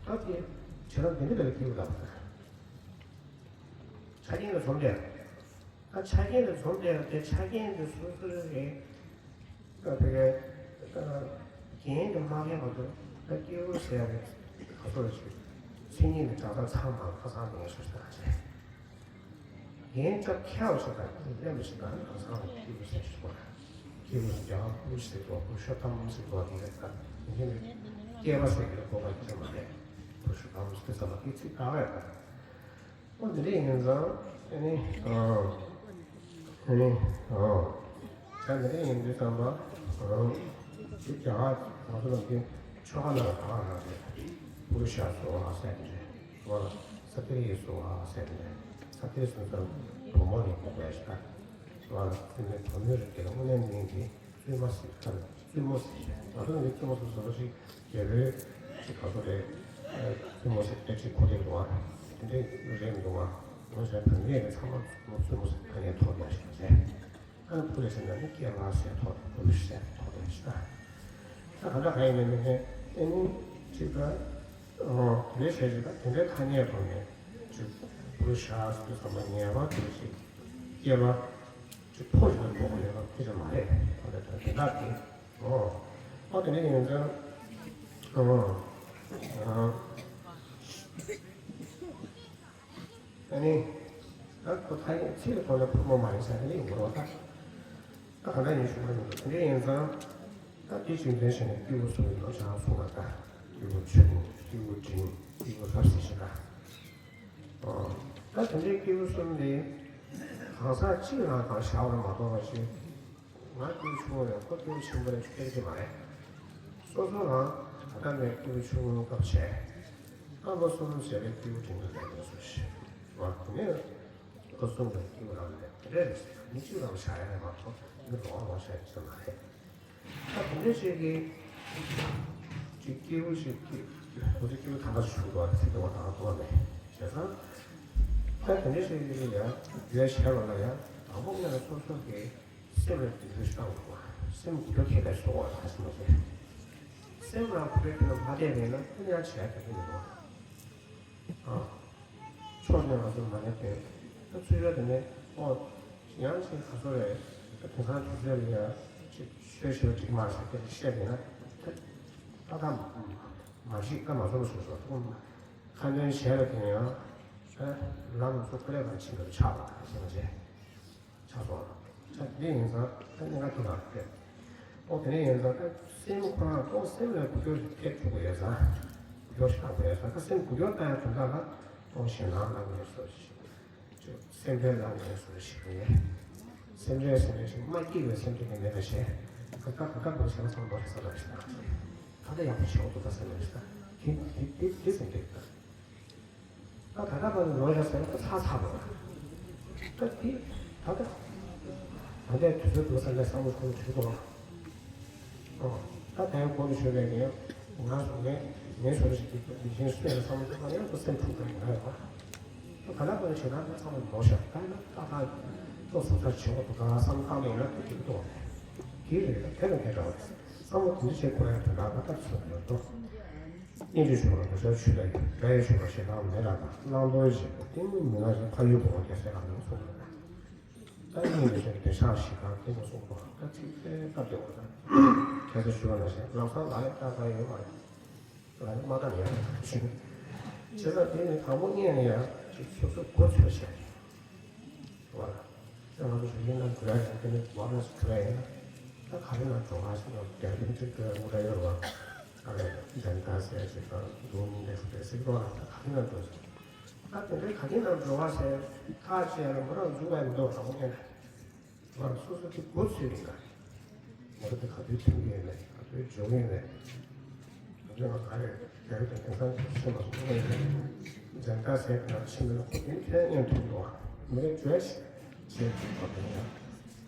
ད་དེ་བྱེད་སྟངས་དེ་འདྲ་ལས་སྐྱིད་པོ་ལབ་པ་དང་། ཆ་རྐྱེན་ལ་འཛོམས་བསྡད། ད་ཆ་རྐྱེན་ལ་འཛོམས་བསྡད་པ་དེ་ཆ་རྐྱེན་དེ་སོ་སོའི་རེད། ད་དེ་གའི་ད་རྒན་དེ་མ་རྒན་བར་དུ་ད་སྐྱེས་བུ་ཟེར་བའི་ག་ཚོད་ཅིག་མཚན་ཉིད་ནི་གྲགས་ཚང་མང་ཁ་སང་ནས་སོ་སོ་ད་ཆེ། རྒན་སྐབས་ཁྱེད་བ་ཞིག་དང་གླེན་པ་ཞིག་དང་ཁ་སང་སྐྱེས་བུ་ཟེར་ཞིག་པ། སྐྱེས་བུ་ཟེར་རྒྱ་བ་བུ་ཟེར་གོ་བུ་ཤོ་ཏམ་ཟེར་གོ་དེ་རེད་ད། ཡིན་གྱི་མེད། སྐྱེས་པ་ཟེར་གྱི་གོ་བ་ཅི་མ་རེད། བུ་ཤོ་ཏམ་ཟེར་ཙམ་པ་དེ་ཚིག་དག་རེད་ད། ཨོ་དེ་འདྲ་ཡིན་ཙང་ཨ་ནི་ཨ་ཨ་ནི་ཨ་ད་དེ་འདྲ་ཡིན་དུས་ཙམ་པ་ཨ་དེ་རྒྱ་གར་ང་ཚོ་ལ་དེ་ཆོ་ག་ནང་ལ་གང་རག་རེད། པུ་རུ་ཤ་སོ་ཧ་ཟེར་དེ་རེད། ང་ལ་ས་ཏི་རི་ཡི་སོ་ཧ་ཟེར་དེ་རེད། ས་ཏི་རི་སོ་ཙམ་བུ་མོ་ལ་གོ་དགོས་ཤག་ང་ལ་དེ་ནས་བུ་མོའི་རིགས་དེ་ལ་དངོས་གནས་མིང་དེ་བཙུན་མ་ཟེར་ག་རེ། བཙུན་མོ་ཟེར། ང་ཚོ་ནི་བཙུན་མོ་ཟེར་བཟོ་འདྲ་ཞིག་རྒྱལ་པོའི་ཅིག་ག་ཚོད་རེད། བཙུན་མོ་ཟེར་ཏེ་ཅིག་གོ་བདེ་འདུག་ཨ། དེ་འདྲའི་རེད་མི་འདུག་ཨ། ང་ཚོའི་བོད་མི་རིགས་ཚང་མ་བཙུན་མོ་བཙུན་མོ་ཟེར་ཐ་སྙད་ཐོགས་ཡོད་ཞིག་རེད། ཨ་ནི་བུ་རེད་ཟེར་ན་ནི་སྐྱེས་པ་ཟེར་ཐོགས་བུ་རེད་ཟེར་ཐོགས་ཡོད་ཞིག་ཨ། ད་ག་འདྲ་ག་ཡིན་ནའི་མི་ནི་ཨེ་ནི་ཅིག་ད་ཨོ་དེ་འདྲའི་བྱས་ཅིག་ད་དེ་འདྲའི་ཐ་སྙད་ཐོགས་ནས་ཅིག་བུ་རེད་ཟེར་དུས་ཙམ་པ་ངེས་པར་དུ་ཅིག་སྐྱེས་པ། ཅིག་ཕོ་ཞིག་ལ་འགྲོ་དགོས་ཡོད་པ་དེ་ཅང་མ་རེད། ད་ལྟ་དོན་དག་དེ། ཨོ། ཨོ་དེ་འདྲ་ཡིན་ཙང་། ཨོ། ཨོ། ཨ་ནི། ད་ཁོ་ཐ་སྙད་ཚིག་གི་ཐོག་ནས་ཕོ་མོ་མ་ཡིན་ས་དེ་འདྲ་ཡིན་དགོས་རེད་པ། ད་གང་འདྲ་ཡིན་ཞུ་མ་ཡིན་པ་དེ་འདྲ་ཡིན་ཙང་། ད་དེ་ཅིག་འདོན་བྱས་ནས་སྐྱེས་བུ་གསུམ་ལ་ལོ་ཆང་གསུངས་པ་དང་། སྐྱེས་བུ་ཆུང་། སྐྱེས་བུ་འབྲིང་། སྐྱེས་བུ་རབ་ཟེར་བྱས་ད། ཨོ། ད་དེ་འདྲའི་སྐྱེས་བུ་གསུམ་དེ་གང་ཟག་གཅིག་རང་གང་བཞག་པར་མ་གཏོགས་པ་ཞིག་ང་སྐྱེས་བུ་ཆུང་ངུ་རེད། ཁོ་སྐྱེས་བུ་ཆེན་པོ་རེད། ཁྱོད་ཀྱི་མ་རེད། སོ་སོ་རང་ད་ལྟ་ནས་སྐྱེས་བུ་ཆུང་ངུ་སྐབས་བྱས། ཨ་ལོ་གསུམ་བྱས་པའི་སྐྱེས་བུ་འབྲིང་དུ་བསྡད་དགོས་སོ་ཞེས། ང་དེ་ནས་ལོ་གསུམ་པའི་སྐྱེས་བུ་རང་ལས་དེ་འདྲ་རེད་ཟེར། མི་གཅིག་རང་བྱ་ཡ་རེད་མ་གཏོགས་མི་རོགས་རོགས་བྱ་ཡ་ཅིག་མ་རེད། ད་དེ་འདྲ་ཞིག་གིས་ཅིག་སྐྱེས་བུ་ཞིག་སྐྱེས་ཁོ་ཚོ་སྐྱེས་བུ་དམ་པ་ཞིག་བྱུང་འདུག་བ། དེ་ཚོ་དེ་བ་དང་ཐོག་ནས་བྱས་ཙང་། ད་དེ་འདྲ་ཞིག་གིས་ཡང་འགྱུར་བ་བྱས་པ་ལ་ཡང་དང་པོ་ངས་སོ་སོ་གི་སེམས་ལ་འདི་འདྲ་ཞིག་བཏང་དགོས་པ། སེམས་འགུལ་སྐྱོད་ཐེབས་པའི་བཟོ་བ་ལ་ཧ་ཅང་མ་བྱས། སེམས་ལ་འགུལ་སྐྱོད་ཐེབས་པ་མ་བསྡད་པ་ཡིན་ན་ཁོ་ཡང་བྱས་ཐུབ་ཀྱི་མི་འདུག་ཨ། ཕྱོགས་ནས་ང་ཚོ་མ་ཉན་དེ། ད་ཚུར་ཡོད་དེ་ནས་ཨོ། ཡང་ཅིག་ག་ཚོད་རེད། ད་དེང་སང་དུས་ཚོད་ལ་ཡ་ཅིག་ཤོད་ཤོད་འགྲིག་མ་རེད་ཟེར་དེ་བཤད་ཡིན་ན། ད་ད་མ་གཞི་ཀ་མ་བཟོ་བ་བཟོ་བཟོ་ཐུབ་མ། ཁ་འདོན་བྱས་པ་དེ་ཡང་ལམ་ཚོ་ཀུ་ལེ་བར་ཕྱིན་པར་ཆགས་པ་ཞེས་པ་བྱས། ཆགས་སོང་། ད་འདི་ཡིན་ཙང་ད་གནད་འགག་དེ་ལ་ཕེབས། ཨོ་དེ་ནས་ཡིན་ཙང་ད་སེམས་ཁོ་རང་ཏོག་སེམས་ལ་འགུལ་སྐྱོད་ཐེབས་ཐུབ་པ་ཡོད་ཙང་། འགུལ་སྐྱོད་ཞིག་བཏང་དགོས་ཡོད་ཙང་། ད་སེམས་འགུལ་སྐྱོད་བཏང་ཡ་དོན་དག་ལ་ཏོག་ཞེད་སྣང་ལ་ངེས་སོ་ཞིག་སེམས་ཁྲལ་ལ་ངེས་སོ་ཞིག་ངེས། སེམས་ཁྲལ་སེམས་ཁྲལ་ཞིག་མ་སྐྱིད་པའི་སེམས་ཁྲལ་གྱི་མེད་པ་བྱས། ག་ག་ག་ག་ག་བྱས་ན་ཚང་མ་རེད་ས་ར་ཞིག་ད་ད་ཡག་པོ་བྱེད་འོ་དུ་ད་སེམས་ཁྲལ་ཞིག་ད་དེ་དེ་དེ་དེ་སེམས་ཁྲལ་ད། ད་ད་ལྟ་བར་དུ་ལོ་ཤ་ཟེར་ན་ད་ཚ་ཚ་པོ་རེད། ད་དེ་ད་ལྟ་ད་ལྟའི་དུས་ཚོད་འདུག་ས་ནས་བསམ་བློ་ཁོང་ཆུད་དོ། ཨོ། ད་ད་ཡང་གོང་དུ་ཞུས་པའི་ངས་ང་སོང་ནས་ངའི་ཞོར་ཞིག་གིས་མི་གཞན་སུ་ཡང་བསམ་བློ་ཐོག་ཡང་ཁོ་སེམས་འཁྲུག་པ་ཡིན་ན་ཡོད་པ། ད་ད་ལྟ་བར་བྱེད་ན་ད་བསམ་བློ་ལོག་ཤག་ད་ཡང་ད་ད་ཏོག་ཙམ་ཚར་བྱེད་འོ་དུ་ག་བསམ་བཏང་ནས་ཡིན་ན་དེ་འགྲིག་འདུག་དེ་རེད། ད་དེ་ལ་དེ་འདྲ་བ་རེད། བསམ་བློ་དེ་འདྲ་བྱེད་དགོས་ཡ་དོན་དག་ད་ལྟ་ཚོད་ཡོད་འགྲོ། སྙིང་རྗེ་ཆེ་བ་འདོད་ཆགས་ཆུ་ལ་ཡོད། དགྲ་ཡི་ཆུ་ལ་ཞེ་སྡང་མེད་ལ་དང་། བླང་དོར་བཞིན་དུ་གཏི་མུག་མུན་ནག་བཞིན། ཕ་ཡུལ་གོང་རྒྱལ་སྲས་ལག་ལེན་གསུངས་པ་རེད། ད་སྙིང་རྗེ་ཆེ་བ་འདོད་ཆགས་ཞེ་སྡང་གཏི་མུག་གསུངས་པ་ད་ཚིག་དཔེ་སྟབས་བདེ་བ་དང་། ཁ་སང་ཞུས་པ་ནང་བཞིན་ལམ་སང་ལག་ལེན་བསྟར་ག་ཡོད་མ་རེད། ལག་ལེན་མ་བསྟར་ཡོད་རེད། བྱས་ཙང་དེ་ནི་དང་པོ་སྔོན་ནས་ཡང་ཅིག་སོ་སོ་གོ་ཆོད་བྱས། བ། ད་ང་ཚོ་ཡིན་ན་འགྲོ་ཡ་ཡིན། དེ་ནི་བར་ན་འགྲོ་ཡ་ཡིན་ན། ད་ག་རེ་ན་འགྲོ་བ་ཞིག་ཡོད། རྒྱ་རིགས་ཅིག་འགྲོ་ཡ་དངོས་འདྲ་ཡོད་རེད་བ། ཨ་རེ་འཇམ་དཀར་ཟེར་ཅིག་དང་འདུག་མི་འདྲ་ཞིག་རེད་ཟེར་གི་འདུག་ད་ག་རེ་ན་འགྲོ་ཟེར། ད་དེ་འདྲའི་ག་རེ་ན་འགྲོ་བ་ཟེར་ཐག་བཅད་ཡ་ལ་མོ་རང་འཇུག་པ་མི་འདུག་དྲང་པོ་བཤད་ན། ང་སོ་སོ་གི་འགོ་ཚུགས་ཡིན་ག་ང་ཚོ་དེ་ག་དུས་ཐུག་གི་ཡོད་མེད། ག་དུས་འཇོག་གི་ཡོད་མེད། ང་ཚོས་ང་ག་རེ་རྒྱ་རིགས་དང་དེང་སང་ཤེས་མ་སོང་ཡོད་མེད། འཇམ་དཀར་ཟས་དང་ཕྱི་མི་ལ་ཁོ་དེ་ཐོན་སྙིང་ཐོན་འདུག་མི་རེ་བརྗོད་བྱེད་ཐུབ་པ་དེ་ཡང་།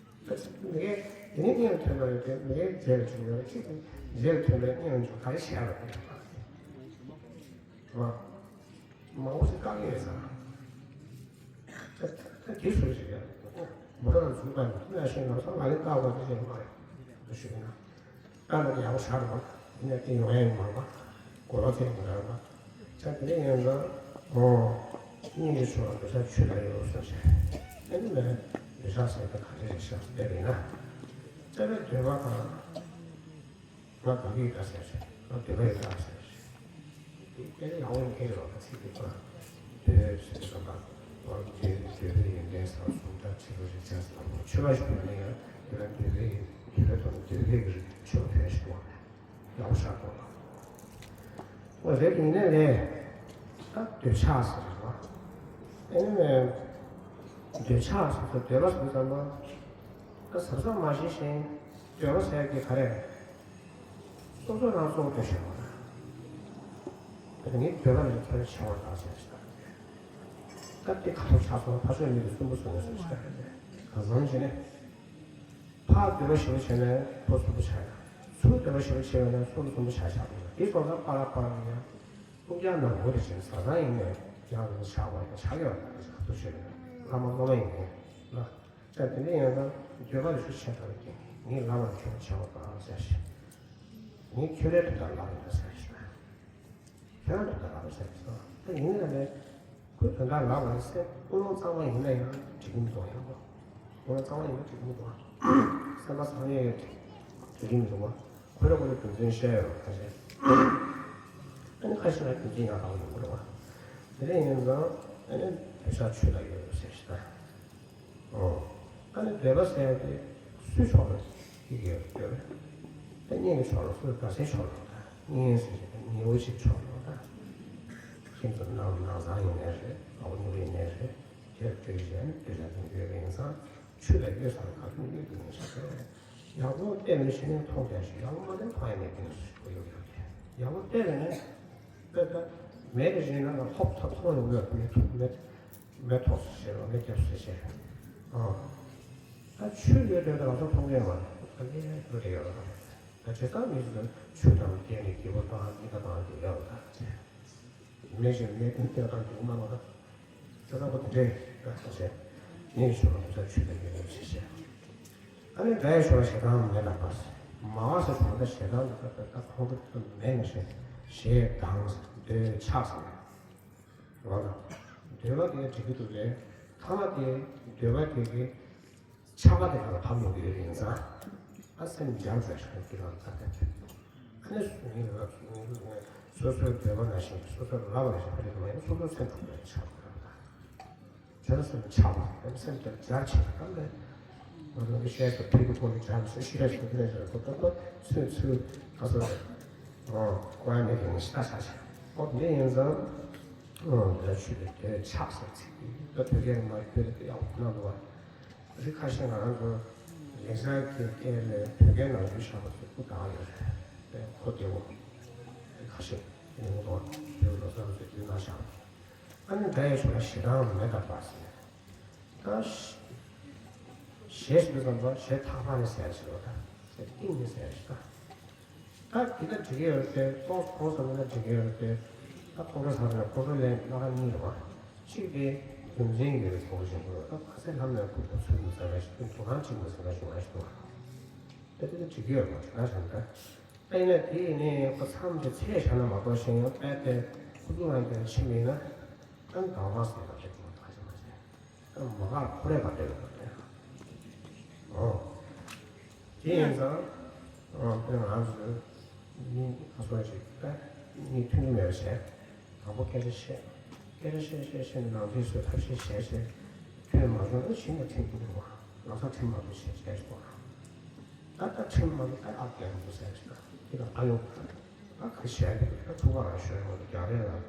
མི་རེ་དེ་ནས་སྙིང་ཐོན་པ་ཡོད་དེ། མི་རེ་རྗེས་ལ་བྱུང་ཡོད་ཅིག་རྗེས་ལ་ཐོན་པའི་སྙིང་འཇོག་ག་རེ་བྱས་ལ་དེ་ཡང་། མང་པོ་ཞིག་བཀག་གི་ཡོད་ས། ད་ད་དེ་སུ་ཞིག་ཡ། མོ་རང་ཚུགས་པ་ནི་ན་ཤེས་ན་སོང་ང་ལས་བཀག་པ་དེ་ཞིག་མ་རེད། དུ་ཞུས་ན། ད་ནི་ཡག་པོ་ཆགས་རེད་པ། ཡིན་ན་དེ་ཡོང་ཡ་ཡིན་མ་རེད་པ། གོ་ལོག་ཚད་ཡིན་རེད་པ། ད་དེ་ནས་ཡིན་ན། ཨོ། སྙིང་རྗེ་ཆེ་བ་འདོད་ཆགས་ཆུ་ལ་ཡོད་སོ་ཞེས། ཨ་ནི་མེད། འདོད་ཆགས་ཟེར་ད་ག་རེ་རེད་ཤག་དེ་རེད་ན། རྩ་བའི་འདོད་པ་དང་། ང་དགའ་གི་ཡོད་ད་ཟེར་ཞིང་། ང་འདོད་པ་ཡོད་ད་ཟེར་ཞིང་། དེ་དཔེ་ཡག་པོ་ཡིན་གྱི་རེད་པ། ཚིག་དེ་པ། འདོད་ཟེར་བ་ལ། འདོད་འདོད་པའི་ཡོན་ཏན་ཟེར་བ་གསུམ་ད་ཚིག་ལོ་ཞིག་བྱས་ཟེར་བ་ཆོས་པ་ཞིག་ཡོད་ན་ཡང་དེ་ལ་འདོད་པའི་འདོད་པའི་ཐོག་ནས་འདོད་པའི་གི་ཆོས་ཐོན་ཞིག་པ་ཡག་པོ་ཆགས་པ་ལ། འོ་རེད་ཡིན་ནའི་ལས། ད་འདོད་ཆགས་ཟེར་བ། ཨེ་ནི་མེད། འདོད་ཆགས་ཟེར་ཚོ་འདོད་པ་ཟེར་ཙམ་པ། ད་ཟབ་ཟབ་མ་ཤེས་ཤིང་། འདོད་པ་ཟེར་གྱི་ག་རེ། སོ་སོ་རང་སོ་སོ་ཤེས་པ། དེ་ནི་འདོད་པ་ནི་ཚོར་ཆེ་བ་དང་ཟེར་ཞིག་ད་དེ་ག་ཐོག་ཆགས་སོང་ཕ་ཤོད་མི་དེ་གསུམ་པོ་སོང་ནས་སོང་ཞིག་ད་ག་ཟམ་བྱས་ནས། ཕར་འདོད་པ་ཞེ་པོ་བྱས་ནས་ཕོ་གསུམ་པོ་ཆགས་ཡ། ཚུར་འདོད་པ་ཞེ་པོ་བྱས་པ་ནས་སོ་སོ་གསུམ་པོ་ཆགས་ཆགས་པ་ཡིན་ན་དེ་སོང་ཙང་པ་ར་པ་ར་ཡིན་ཡང་། ཀུན་ཀྱང་ནམ་མཁའ་དེ་བཞིན་བཟའ་ཚང་ཡིན་ནས་ཡང་ནི་ཆགས་པ་ཡིན་ན་ཆགས་ཡོད་ན་ཆགས་ཐུབ་ཤེས་ཡོད་ན་བླ་མ་སློབ་མ་ཡིན་ནས་ལ། ད་དེ་འདྲ་ཡིན་ཙང་འདོད་པ་ལ་ཤུགས་ཆེ་དྲགས་ཀྱིས་ངས་ལབ་པ་ལ་ཁྱོད་བྱ་བ་དང་ཟེར་ཞིང་། ངས་ཁྱོད་རའི་དོན་དག་ལབ་ཡིན་ཟེར་ཞིང་། ཁྱོད་རའི་དོན་དག་ལབ་ཟེར་ཞིང་། ད་ཡིན་ན་ནས་ཁོའི་དོན་དག་ལབ་པ་ལ་སེམས་ཀུན་སློང་གཙང་མ་ཡིན་ན་ཡང་འགྲིག་གི་མི་འདུག་ཡང་ཁོ་ཀུན་སློང་གཙང་མ་ཡིན་ན་འགྲིག་གི་མི་འདུག་སེམས་པ་སངས་རྒྱས་ཡོད་འགྲིག་གི་མི་འདུག་ཁོ་ར་ཁོ་རའི་རྒྱུ་མཚན་བཤད་ཡོད་ཁ་ཤས། ཨ་ནི་ཁ་ཤས་ལ་རྒྱུ་མཚན་ཡང་དག་པོ་ཡོང་གི་རེད་བ། དེ་འདྲ་ཡིན་ཙང་ཨ་ནི་འདོད་ཆགས་ཆོས་ལ་ཡོད་ཟེར་ཞིག་ད། ཨོ། ཨ་ནི་འདོད་པ་ཟེར་ཡ་དེ་སུའི་ཕྱོགས་ལ་ཡོད་ཡོད་རེད། ད་གཉེན་གྱི་ཕྱོགས་ལ་སུ་དགའ་སའི་ཕྱོགས་ལ་ད་གཉེན་ཟེར་ཞིག་ད་ཉེ་བོ་ཞིག་ཕྱོགས་ལ་ད། ཁྱིམ་དུ་ནང་ནང་ཚང་ཡིན་ནའི་རེད། ཨ་བ་ནུ་ཡིན་ནའི་རེད། དེར་འདོད་གཞན་འདོད་ཆགས་དང་འདོད་པ་ཡིན་ཙང་ཆོས་ལ་ཡོད་ས་ལ་ག་དུས་ཡོད་དུ་ཡིན་ཤག་རེད། ཡག་པོ་བལྟས་ནས་ཤི་ནས་མཐོང་བསྡད་ཤིག་ཡག་པོ་མ་བལྟས་མཐོང་ཡ་མེད་མཁན་ཞིག་ཡོད་ཡོད་དེ། ཡག་པོ་བལྟས་ནས་དཔེ་ལྟ་མེད་ཀྱི་ཞིག་ན་ལ་ཧོབ་ཐོབ་མཐོང་ཡོང་གི་ཡོད་མེད་ཐོབ་མེད་མེད་ཐོབ་ཟེར་བ་མེད་རྒྱབ་ཟེར་ཟེར། ཨ་ད་ཆོས་ཡོད་དེ་ད་ང་ཚོ་མཐོང་གི་ཡོད་མ་རེད། ད་ངས་ལོ་དེ་ཡོད་རེད། ད་བྱས་ཙང་མི་ཚོས་ཆོས་དང་བསྟན་ནས་སྐྱིད་པོ་དང་གཉིས་ཀ་དང་དེ་ཡོད་ད། མེད་ཞིང་མེད་ཀུན་ལྟས་དང་སྡུག་བསྔལ་བ། ཁྱོད་རང་པོ་དེ་འདྲའི་དགའ་ས་བྱས། ངས་ཞུ་བ་ཚོ་ཆུ་ལ་ཡོད་ཞེས་བཤད། ཨ་ནི་འདྲའི་ཞོར་ཞེ་སྡང་མེད་ལ་པ། མ་བ་ས་བྱུང་ན་ཞེ་སྡང་ལ་ད་ད་ཁོང་ཁྲོ་མེད་ནས་ཞེ་ཞེ་སྡང་འདོད་ཆགས་སམ། རོ་ལ། འདོད་པ་དེ་འགྲིག་གི་འདུག་ལས། ཐ་མ་དེ་འདོད་པ་དེ་གི་ཆགས་པ་དེ་ལ་ཕབ་ཡོང་གི་ཡོད་ཡིན་ཙང་། ཨ་སེམས་འཇམ་ཟེར་ཞིག་གི་ལ་ཙ་ཙ་ཙ། ཨ་ནི་སུ་ཡིན་ལ་སུ་ཡིན་ལ་སོ་སོའི་འདོད་པ་ན་ཞིག་སོ་སོའི་ལབ་པ་ཞིག་ཕ་རེད་མ་ཡིན་སོ་སོའི་སེམས་འཁྲུག་པའི་ཆགས་པ་རེད། བྱས་ན་སེམས་ཆགས་པ་རེད། སེམས་དེ་འཇར་ཆགས་པ་ལས། ང་ཚོ་གི་བཤད་སུ་ཕི་གི་ཕོ་གི་འཇར་སུ་བཤད་སུ་ཕི་རེད་ཟེར་ཁོ་ཏོ་ཏོ་ཚུལ་ཚུལ་ཁ་སོ་རེད། ཨོ་ཀོ་ཡ་མེད་དེ་ངས་ཤི་ད་ཆགས་ཆགས་ཨོ་དེ་ཡིན་ཙང་། ཨོ་འདི་ཆུ་དེ་དེ་ཆགས་སོ་ཚིག་ད་བོད་སྐད་མ་བོད་དེ་ཡག་པོ་གནང་འདུག་བ། རི་ཁ་ཤས་ང་རང་ཚོ་ལེགས་སྦྱར་གྱི་སྐད་ལས་བོད་སྐད་ནང་ཡོད་ཤག་པ་ཚོ་སྐུ་དག་ཡོད་རེད། དཔེ་གོ་བདེ་བོ། རི་ཁ་ཤས་ཡོང་དོ་བོད་ལོ་གསར་ཚོས་དུས་ན་ཤག་ཨ་ནི་འདྲ་ཡི་ཞོར་ལ་ཞེ་སྡང་མེད་པར་ཟེར། ད་ཞེས་ཞེས་ཟེར་དུས་ཙམ་པ་ཞེས་ཐག་པ་ནས་ཟེར་ཞེས་པ་དང་ཞེས་གཏིང་ནས་ཟེར་ཞེས་དང་། ད་འདི་ལ་འགྲིག་གི་ཡོད་རེད་དེ་ཏོག་ཙམ་ཟེར་ན་འགྲིག་གི་ཡོད་རེད་དེ། ད་ཁོང་ཁྲོ་ཟ་རེད་ཁོང་ཁྲོ་ལས་སྣ་ཁ་གཉིས་རེད་བ། གཅིག་དེ་རྒྱུ་མཚན་ཡོད་པའི་ཁོང་ཁྲོ་ཞིག་དགོས་རེད། ད་ག་ཚད་ལྷམ་ནས་ཁུག་པ་ཚུལ་མི་ཟ་བ་ཞིག་དུས་དུ་རང་གཅིག་མ་ཟ་བ་ཞིག་མ་ཞིག་འདུག་བ། ད་དེ་ལ་འགྲིག་གི་ཡོད་རེད་བ་དེ་ག་བྱས་ན་ད། དཔེར་ན་དེ་ཡིན་ནའི་ཁོ་མཚམས་དེ་ཚད་བཞག་ན་མ་གཏོགས་གཞན་ཡང་དཔེ་དེ་ཁོ་ཚོ་རང་གི་ཕྱི་མིན་ན་ད་གང་བ་ཟེར་བ་ཞིག་མ་ཐག་ཆོད་མ་བྱས། མ་ཁར་ཁོ་རེ་བ་དེ་ལ་བ་དེ། ཨོ། དེ་ཡིན་ཙང་། ཨོ་དེ་ང་ཚོས་མི་ཁ་སོ་ཞིག་ད་མི་མཐུན་གྱི་མེད་པ་བྱས། དང་པོ་སྐད་ཆ་བཤད། སྐད་ཆ་བཤད་བཤད་བཤད་ནང་དུས་སུ་ཐབས་ཤེས་བྱས་བྱས། ཐོན་མ་སོང་ན་ཕྱི་ནས་ཁྲིམས་ཀྱི་འདུག་བ། ལོ་སར་ཁྲིམས་མ་འདུག་བྱས་བྱས་སོང་། ད་ད་ཁྲིམས་མ་འདུག་ད་ཨ་རྒྱལ་མི་འདུག་ཟེར་ཞིག་ད་དེ་ལ་ཨ་ཡོང་ད་ཁ་བཤད་དེ་ད་ཐུག་པ་རང་ཤོད་ཡོང་རྒྱ་རེ་ལ།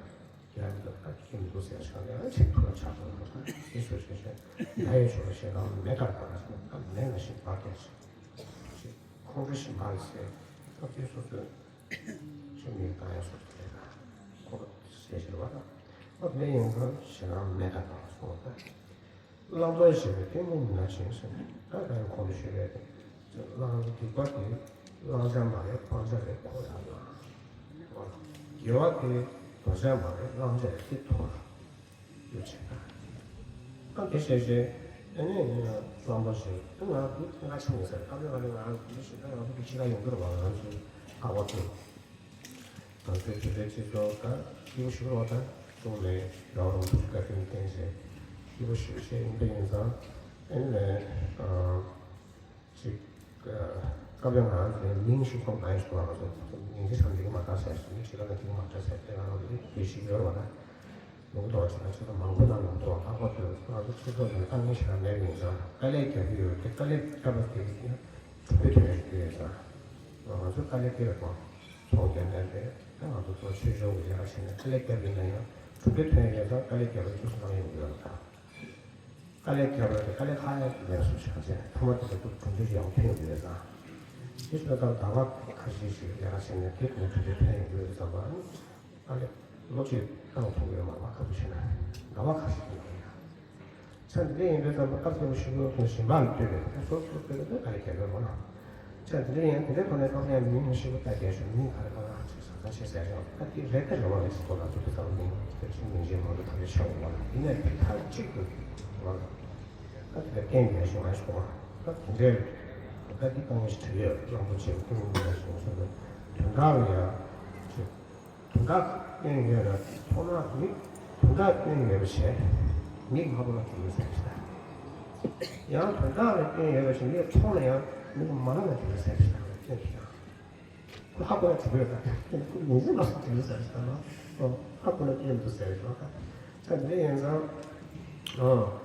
ཡང་འདི་ལྟར་ཁྱིམ་དུ་ཟེར་ཞིང་ཡང་ཆེས་མཐོ་ལ་ཆགས་པར་མ་ཐག་ཞེས་སོ་ཞེས་བྱས་ན་ཡའི་ཆོས་ཞེས་དང་མེ་ལྟར་བར་ཞིང་ཐག་མེད་ན་ཞིང་བར་བརྒྱད་ཅིང་། ཁོང་ཁྲོ་ཞིང་བར་ཟེར་སྐབས་དུས་སོ་སོའི་ཆོས་མིན་བཏང་ཡང་སོ་སོ་ལས་ན་ཁོང་ཁྲོ་ཟེར་ཞེས་པ་དང་། ཨོ་དེ་ཡིན་ཙང་ཞེ་སྡང་མེད་པར་བཏང་སོང་ད། བླང་དོར་ཞེས་པའི་གཏི་མུག་མི་སྣང་ཞིང་ཟེར་ནས་ད་ལྟ་ཡང་གོང་དུ་ཞུས་པའི་བླང་སྡིག་པ་དེ་བླང་བྱ་མ་རེད་སྤང་བྱ་རེད་ཁོ་ཡང་བླང་། དགེ་བ་དེ་དོར་བྱ་མ་རེད་བླང་བྱ་རེད་དེ་དོར། ཡོད་ཅེས་དང་། ད་དེ་བྱས་རྗེས་ཨ་ནི་བླང་དོར་ཞེས་ད་ང་དེ་ཐེངས་ཁ་ཆེ་མི་ཟེར་ད་ལྟ་ང་ལ་ང་དེ་བྱས་ད་ང་ཚོ་དེ་ཕྱི་ལ་ཡོང་གི་རེད་བ་ང་ཚོ་ཨ་བ་ཚོ། ང་ཚོའི་དུས་ཚོད་སྤྱི་ཚོགས་དང་སྐྱིད་པོ་ཞིག་རོགས་དང་ཅུང་ལས་རོགས་རོགས་ཐུགས་བཀའ་དྲིན་བསྟན་ཞེས་སྐྱིད་པོ་ཞིག་བཤད་ཡིན་པ་ཡིན་ཙང་ཨེ་ནས་ཅིག་སྐབས་ལ་ང་ཚོའི་མིང་ཞིག་ཐོག་མ་ཡིན་ཞིག་ང་ཚོ་མིང་ཅི་ཆང་འགྲིག་མ་ཐག་ཟེར་ཞིག་མི་ཞིག་ལ་འགྲིག་མ་ཐག་ཟེར་དེ་ང་ཚོ་དེ་ཞིག་ཡོད་རོགས་དང་ལུང་རྟོགས་ཞིག་ལ་ཆེ་ས་མང་པོ་དང་ལུང་རྟོགས་ལྷག་པ་ཚོས་ང་ཚོ་སྤྱི་ཚོགས་ནང་དཀའ་ངལ་ཞིག་ལ་མེད་པ་ཡིན་ཙང་དཀའ་ལས་རྒྱབ་ཀྱི་ཡོད་དེ་དཀའ་ལས་རྒྱབ་པ་དེ་ཡིན་གྲུབ་པའི་དོན་ཞིག་ཡོད་ཙང་ང་ཚོ་དཀའ་ལས་རྒྱབ་པ། ཚོགས་རྒྱ་ནས་རེད། ད་ང་ཚོ་གཙོ་ཆོས་ཕྱོགས་ཀྱི་ལས་ཀ་བྱས་ནས་དཀའ་ལས་བརྒྱབ་ཡིན་ན་ཡང་གྲུབ་འབྲས་ཐོན་ཡོད་ཙང་དཀའ་ལས་བརྒྱབ་པ་བཅུ་གསུམ་ཡོང་གི་ཡོད་ལ། དཀའ་ལས་བརྒྱབ་པ་དེ་དཀའ་ལས་ཁག་ཡག་ལས་སུ་ཆགས་ཚེ་ཐ་མ་དེ་ལ་གྲུབ་འབྲས་ཡག་ཐོན་ཡོང་གི་ཡོད་ཙང་། དེ་ཚོ་ད་ཟླ་བ་ཁ་ཤས་ཤིག་ལས་ཀ་བྱས་ནས་དེ་ནས་གྲུབ་འབྲས་ཐོན་ཡོང་གི་ཡོད་ཙང་པ། ཨ་ལས། ལོ་གཅིག་བཏང་ཐུབ་ཡོད་མ་རེད་ཁ་པོ་བྱས་ན། ཟླ་བ་ཁ་ཤས་ཀྱི་ནང་ཡང་། ཆ་འདི་འདྲ་ཡིན་པའི་ཙམ་པ་སྐབས་སྐྱོ་པོ་ཞིག་ཡོད་དུས་ཞིང་པ་ལ་ལྟོས་པས་ཁོ་སོ་སོ་ལྟོས་པས་ད་ག་ལེ་རྒྱལ་པོའི་མ་ལ། ཆ་འདི་འདྲ་ཡིན་དེ་འདྲའི་ཐོག་ནས་ཐོག་ནས་མི་མི་ཞིག་པོ་ལྟ་རྒྱལ་ཞུ་མི་ག་རེ་ག་རེ་ཅིག་ཟང་ཟང་བྱེད་ཟེར་ཡང་ད་དེ་རེད་ད་རེད་བ་རེད་ཟེར་ཁོ་ལ་ཐུབ་པའི་ཙམ་མིན་དེ་ཚོ་མིང་ཅན་མང་པོ་ཐག་ཆོད་ཆགས་ཡོད་མ་ལ་ཡིན་ནའི་དེ་མཐའ་གཅིག་ཏུ་མ་ལ། ད་དེ་ལ་བརྟེན་རྒྱལ་ཞུ་མ་ཞུ་བ་ད་དེ་འདྲའི་ད་དེ་གང་ཞིག་བྲིས་ཡོད་བླང་དོར་བྱེད་ཀུན་ལ་ཞུ་སོང་ན་དོན་དག་ལ་ཡང་ཅིག་དོན་དག་སྟོན་ཡོད་ན་མཐོང་ན་མིག་དོན་དག་སྟོན་ཡོད་པ་བྱས་མིག་མ་ཕོག་ན་དེ་ཡིན་ཟེར་ཞིག་ཡང་དོན་དག་ལ་སྟོན་ཡོད་པ་བྱས་མིག་མཐོང་ན་ཡང་མིག་མ་ལ་ན་དེ་ཡིན་ཟེར་ཞིག་ཡང་སྟོན་ཞིག་ཡང་ཁོ་ཧ་གོ་ན་གྲུབ་ཡོད་ད་ཁོ་མིག་མ་ལ་དེ་ཡིན་ཟེར་ཞིག་ཡང་ཧ་གོ་ན་སྟོན་འདུག་ཟེར་ཞིག་ཡང་ད་འདི་ཡིན་ཙང་ཨོ་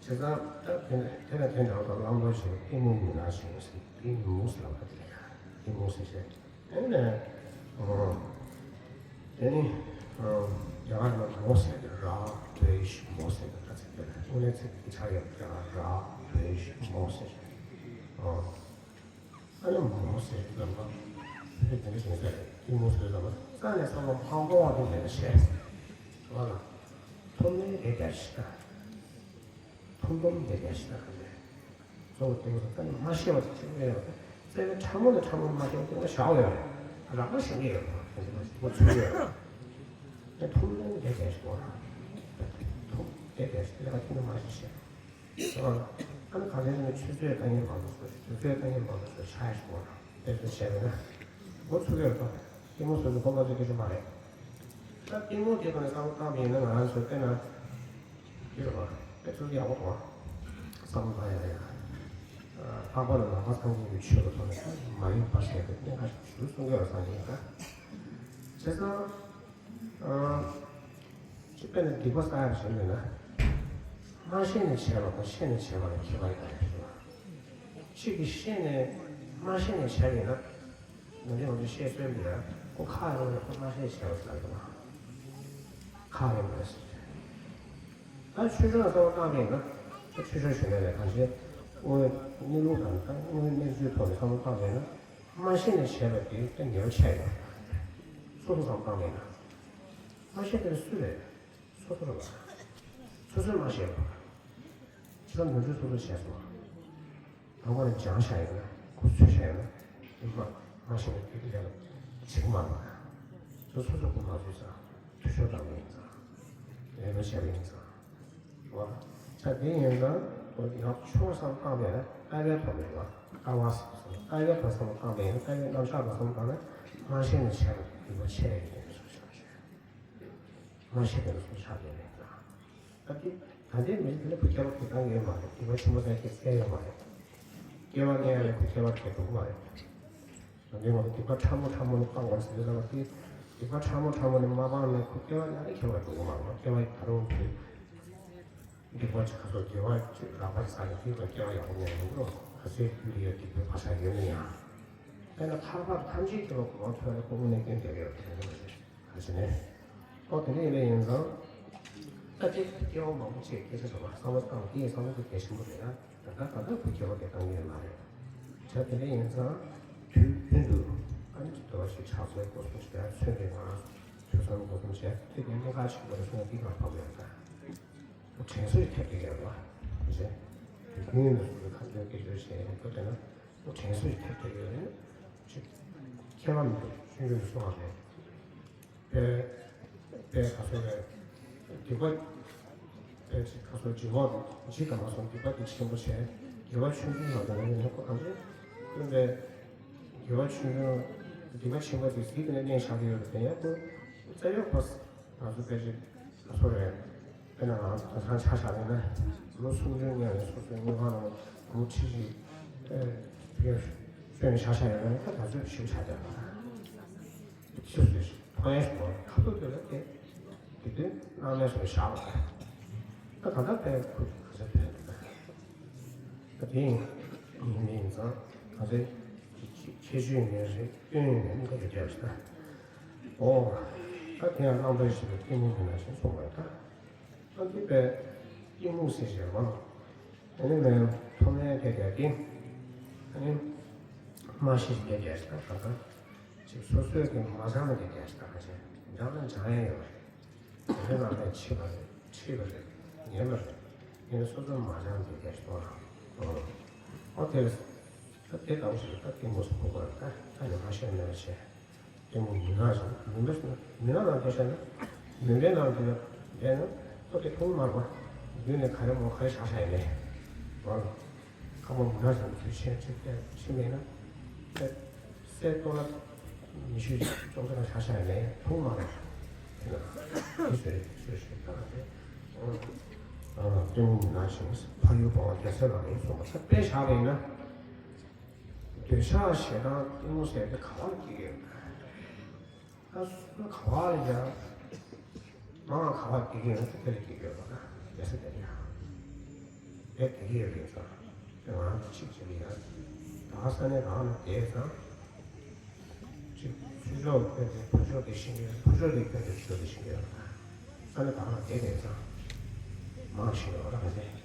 བྱས་ཙང་ད་དེ་ནས་དེ་ལ་དེ་འདྲ་བ་བླང་དོར་ཞིག་གཏི་མུག་མི་སྣང་ཞིང་ཟེར་གཏི་མུག་ཟེར་བ་དེ་ལ་གཏི་མུག་ཟེར་ཞིག་དེ་ནས་ཨོ། དེ་ནི་ཨོ་རྒྱ་གར་ནང་མོ་ཟེར་གི་ར་བྷེ་ཤ་མོ་ཟེར་གི་ད་ཚིག་དེ་ལ་དངོས་གནས་ཚིག་གི་ཆ་ཡོད་རྒྱ་གར་ར་བྷེ་ཤ་མོ་ཟེར་ཨོ། ཨ་ནི་མོ་ཟེར་གྱི་ལམ་པ་ཕེབས་དེ་འདྲ་བྱུང་ཟེར་གྱི་མོ་ཟེར་ལམ་པ་རྩ་ནས་བསམ་བློ་མ་འཁོར་བ་དེ་འདྲ་བྱས། ང་ལ་ཐུགས་སྨོན་རེ་རྒྱག་ཞིག་དང་། ཐུགས་འདུན་རེ་རྒྱག་ཞིག་དང་ག་ནས་གཙོ་བོ་དེ་ཚོ་རྩ་ནས་མ་ཤེས་པ་དེ་ཅིག་ཡོད་རེད། རྩ་བའི་ཕྲ་མོ་ནས་ཕྲ་མོ་མ་ཤེས་པ་དེ་ང་བཞག་ཡོད་རེད། རགས་པ་ཤེས་ཀྱི་ཡོད་རེད། དེ་ཚོ་ཚུད་ཡོད་རེད། དེ་ཐུགས་འདུན་རེ་རྒྱག་ཞིག་དགོས་རེད། ཐུགས་རེ་རྒྱག་ཞིག་ལས་ཀ་དེ་འདྲ་མ་ཤེས་ཤེས། ཨ་ནི་ག་ཚོད་ནས་ཆུ་ཚོད་ལྟ་ཉན་མང་དུ་སོང་། དུས་ཚོད་ལྟ་ཉན་མང་དུ་སོང་། ཆ་ཡ་ཞིག་འོང་དང་དེ་ཚོ་བྱས་པས་ན་འགོ་ཚུགས་ཡོད་དོ། གཏི་མུག་སོ་སོའི་གོ་ལ་ཚོད་སྐད་ཆ་མ་རེད། ད་གཏི་མུག་དེ་ག་ནས་བསམ་བློ་བཏང་པ་ཡིན་ན་ང་རང་ཚོ་དཔེར་ན་འདི་རེད་བ། དཔེ་ཚུལ་ཡག་པོ་དང་བསམ་བློ་བཏང་ཡ་ཡ། ལྷག་པར་དུ་ནང་པ་སངས་རྒྱས་ཀྱི་ཆོས་ལ་ཐོག་ནས་མ་ཡིན་པ་ཟེར་བའི་གནད་འགག་ཞིག་གསུང་གི་ཡོད་སངས་རྒྱས་ཀྱིས། བྱས་ཙང་། ཅིག་དཔེར་ན་སྡིག་པ་བསགས་ཡག་བྱེད་འདོད་ན། མ་ཤེས་ནས་བྱས་པ་དང་ཤེས་ནས་བྱས་པ་ལ་ཁྱད་པར་ཡོད་རེད་ཟེར་བ། གཅིག་གིས་ཤེས་ནས་མ་ཤེས་ནས་བྱས་པ་ཡིན་ན། ང་ཚོས་ང་ཚོས་བཤད་སྲོལ་འདི་ལ་ཁོ་ཁག་རེད་པས་ཁོ་མ་ཤེས་བྱས་པ་ཟེར་གི་ཁག་རེད་པས་ཟེར། ད་ཆོས་ཕྱོགས་ལ་བསམ་བློ་བཏང་པ་ཡིན་ན། ད་ཆོས་ཕྱོགས་གཞོན་ནུ་ལས་གང་བྱས་དངོས་གནས་ལུགས་དང་ད་དངོས་གནས་ཚུལ་ཐོག་ནས་བསམ་བློ་བཏང་པ་ཡིན་ན། མ་ཤེས་ནས་བྱས་པ་དེ་ད་ཉེས་པ་ཆེ་ཡོད། སོ་སོ་བསམ་བཏང་མེད་ན། མ་ཤེས་པའི་སུ་རེད། སོ་སོ་རེད་པ། སོ་སོས་མ་ཤེས་པ། ཁྱེད་རང་ནོར་འཁྲུལ་སོ་སོས་བྱས་སོང་། དང་པོ་ནས་སྦྱངས་བཞག་ཡོད་ན་ཁུ་ཚུར་བྱས་ཡོད་ན་དེ་མ་མ་ཤེས་པ་དེ་དེ་ལས་བྱེད་ཀྱི་མ་རེད་པ། སོ་སོ་སོ་སོ་ཁུ་མ་ཚུད་ཙང་འཐུས་ཤོར་བཏང་གི་ཡིན་ཙང་། ལས་ཀ་བྱས་པ་ཡིན་ཙང་། བ། ཆ་དེ་ཡིན་ཙང་ཡང་ཆུང་བསམ་བཏང་པས་ན་ལྟ་བའི་ཐོག་ནས་བ། ལྟ་བ་ཟེར་སོང་ལྟ་བའི་ཐོག་བསམ་བཏང་པས་ན་ལྟ་བའི་རྣམ་གཞག་ལ་བསམ་བཏང་ན་མ་ཤེས་ནས་བྱས་པ་སྡིག་པ་ཆེ་ཡིན་སོ་ཞེས་མ་ཤེས་པའི་སོ་ཆགས་ཡོད་རེད་ད། ད་དེ་ད་ལྟའི་མི་རིགས་འདི་ལ་བུ་སྐྱེ་བ་ཁྱེད་བཏང་ཡོད་མ་རེད། སྡིག་པ་ཆེན་པོ་ཟེར་ཁྱེད་བསད་ཡོད་མ་རེད། སྐྱེ་བ་ལེན་ཡ་ལ་བུ་སྐྱེ་བ་ཁྱེད་འགྲོ་གི་མ་རེད། ད་འདི་ང་ཚོ་སྡིག་པ་ཕྲ་མོ་ཕྲ་མོ་ནི་སྤང་དགོས་ཟེར་ལ་དེ་སྡིག་པ་ཕྲ་མོ་ཕྲ་མོ་ནི་མ་སྤངས་ན་བུ་སྐྱེ་བ་ལེན་ཡ་ཁྱེད་བ་འགྲོ་གི་མ་རེད། སྐྱེ་བ་ད་རུང་དེ། སྡིག་པ་ཅིག་ག་ཚོད་དགེ་བ་ཅིག་རགས་པ་ཅིག་བསགས་ནས་དེའི་བར་སྐྱེ་བ་ཡག་པོ་ཉར་ཡོང་གི་རེད། ག་ཚོད་རྒྱུ་ཡོད་སྡིག་པའི་བག་ཆགས་ཡོད་ན་ཡང་། དཔེར་ན་ཐར་པ་ཐམས་ཅད་མཁྱེན་པ་གོ་འཕང་ཐོབ་ན་ཁོ་དངོས་གནས་སྐྱོན་བརྗོད་ཡོད་དྲན་གྱི་མ་རེད། ག་ཅི་ནས། ཨོ་དེ་འདྲ་ཡིན་པ་ཡིན་ཙང་། ད་ཅིག་སྐྱེ་བ་མང་པོ་ཅིག་སྐད་ཆ་བྱུང་བ་བསམ་བློ་བཏང་དེ་ཡི་བསམ་བློ་དེ་གལ་ཆེན་པོ་རེད་ན། ད་ལྟ་ད་ལྟ་བུ་སྐྱེ་བ་དེ་བཏང་ཡོད་མ་རེད། བྱས་དེ་འདྲ་ཡིན་ཙང་། དུས་རྒྱུན་དུ་ཨ་ནི་ཅིག་འདོད་པ་ཞིག་ཆགས་ཚུལ་སྒོ་གསུམ་ཞིག་ཡང་མཚོན་པའི་ངང་ཐོས་བསམ་སྒོ་གསུམ་བྱས་དེ་གའི་གནད་འགག་ཆེན་པོ་རེད་སོང་ན་འདི་གར་ཕབ་ཡོད་ད། དྲན་གསོ་ཞིག་ཐེབས་ཀྱི་ཡོད་པ། རེད། དུས་རྒྱུན་དུ་སོ་སོའི་ཁ་ཚོན་སྐད་ཅོར་བྱས་ཡོད་པ་དེ་ན་དྲན་གསོ་ཞིག་ཐེབས་ཀྱི་ཡོད་རེད། ཅིག་ཁྱད་པར་མི་འདུག་ཆུང་ཆུང་གསུང་བ་རེད། དཔེ། དཔེ་ག་ཚོད་རེད། སྡིག་པ། དཔེ་ཅིག་ག་ཚོད་འཇིགས་པ་འཇིགས་དང་མ་སོང་སྡིག་པ་དེ་ཆེན་པོ་བྱས། དགེ་བ་ཆུང་ཆུང་ལ་དང་ནི་ཁོ་གང་ཚོད། སྟོན་པས། དགེ་བ་ཆུང་ཆུང་། སྡིག་པ་ཆེན་པོ་དེ་ཟིལ་དེ་ནས་མནན་བཞག་གི་ཡོད་རེད་དེ་ཡང་ཁོ། རྩ་བའི་ཁོ། ང་ཚོ་དཔེ་ཅིག་ག་ཚོད་རེད། དཔེར་ན་ང་ཚོ་དེང་སང་ཆ་བཞག་ཡིན་ན། ལོ་སུམ་ཅུ་སྔོན་ནས་སོ་སོའི་དངུལ་ཁང་ནང་སྒོར་ཁྲི་གཅིག་ཨེ། བསྐྱོན་བཞག་བཞག་ཡོད་ན་ད་ད་ཚོད་ཞིབ་ཆགས་བསྡད་པ། ཆུ་ཚོད་ཕོ་ཡ་ཞིག་ཁ་ཐུག་དེ་ལ་དེ། དེ་དུས་སྣང་མེད་སོང་བཞག་པ། ད་ད་ལྟ་དཔེ་ཁུ་ག་ཚོད་ཕན་འདུག་ད་དེ་ཡིན་ཡིན་ཡིན་ཙང་ག་ཚོད་ཁྱད་ཆོས་ཡིན་ནའི་རེད་སྐྱོན་ཡིན་ནའི་གཉིས་ཀ་ཡོད་བསྡད་པ་ཞིག་ད། ཨོ། ད་དེ་ཡང་རྣམ་པར་ཤེས་པའི་གཏི་མུག་གི་ནང་བཞིན་གསུངས་པ་ད། ཨ་འདི་པའི་གཏི་མུག་ཟེར་བཞིན་མ། ཨ་ནི་མེད་ཐོག་མའི་དེ་དེ་དེ། ཨ་ནི་མ་ཤེས་དེ་དེ་ཞིག་དང་ད་ལྟ་ཅིག་སོ་སོའི་གི་མ་སྦྱངས་དེ་དེ་ཞིག་དང་ཁ་ཆེ་སྦྱངས་ན་སྦྱང་ཡ་ཡོད་རེད། དེ་ནང་ནས་ཕྱིས་པ་རེད་ཁྲིད་པ་རེད་ཉན་པ་རེད། ཡིན་ན་སོ་སོའི་མ་སྦྱངས་དེ་དེ་ཞིག་གཏོང་ར། ཨོ་དེ་རེད། ད་དེ་ལྟ་བུ་ཞིག་ལ་ད་གཏི་མུག་ཟེར་གོ་དགོས་རེད་ད་ད་ནི་མ་ཤེས་མེད་པ་བྱས། གཏི་མུག་མུན་ནག་ཅིག་མུན་པའི་མུན་ནག་ནང་དུ་བཤད་ན། མུན་པའི་ནང་དུ་བསྡད་ན་ཁོ་དེ་ཐུན་མོང་མ་རེད་པ། རྒྱུད་ནས་ག་རེ་མོ་ག་རེ་བཞག་བཞག་ཡིན་ནའི། རོ་ལ། ཁ་མོ་མུན་ནག་ཅིག་དུས་ཆེན་ཅིག་བལྟས་ཕྱིན་མེད་ན། བལྟས། གསལ་རྟོགས་ལ། ཉི་ཤུ་ཅོག་ཙེ་ནང་བཞག་བཞག་ཡིན་ནའི་ཐུན་མོང་མ་རེད། དེ་ལ། དེ་ཟེར་ཟེར་ཞིག་ད་ལ་དེ། གཏི་མུག་མུན་ནག་ཅིག་ཕ་ཡུལ་འབངས་བ་རྒྱལ་སྲས་ལག་ལེན་གསུངས་པ་ད་དཔེ་བཞག་པ་ཡིན་ན། འདོད་ཆགས་ཞེ་སྡང་གཏི་མུག་ཟེར་དེ་ག་བར་སྐྱེ་ཡོད། ད་སུ་ག་བ་ལ་ཡང་། མང་ག་བ་སྐྱེ་གི་ཡོད་ན་དེ་ལ་སྐྱེ་གི་ཡོད་པ་ན་རྒྱལ་ས་དེ་ཡང་། དེ་དེ་གི་ཡོད་རེད་ཙང་། དེ་ང་ཚོ་གཅིག་བྱེད་ཀྱི་ཡོད། ད་ས་གནས་གང་ལ་བསྡད་ཙང་། གཅིག་ཆོས་ཕྱོགས་སྐྱོན་དེ་ཕ་ཕྱོགས་དེ་ཤེས་ཀྱི་ཡོད་ཕ་ཕྱོགས་དེ་སྐྱོན་དེ་ཕ་ཕྱོགས་དེ་ཤེས་ཀྱི་ཡོད་ས་གནས་གང་ལ་བསྡད་བསྡད་ཙང་། མང་ཞིག་ཡོད་ར་ག་ཚད།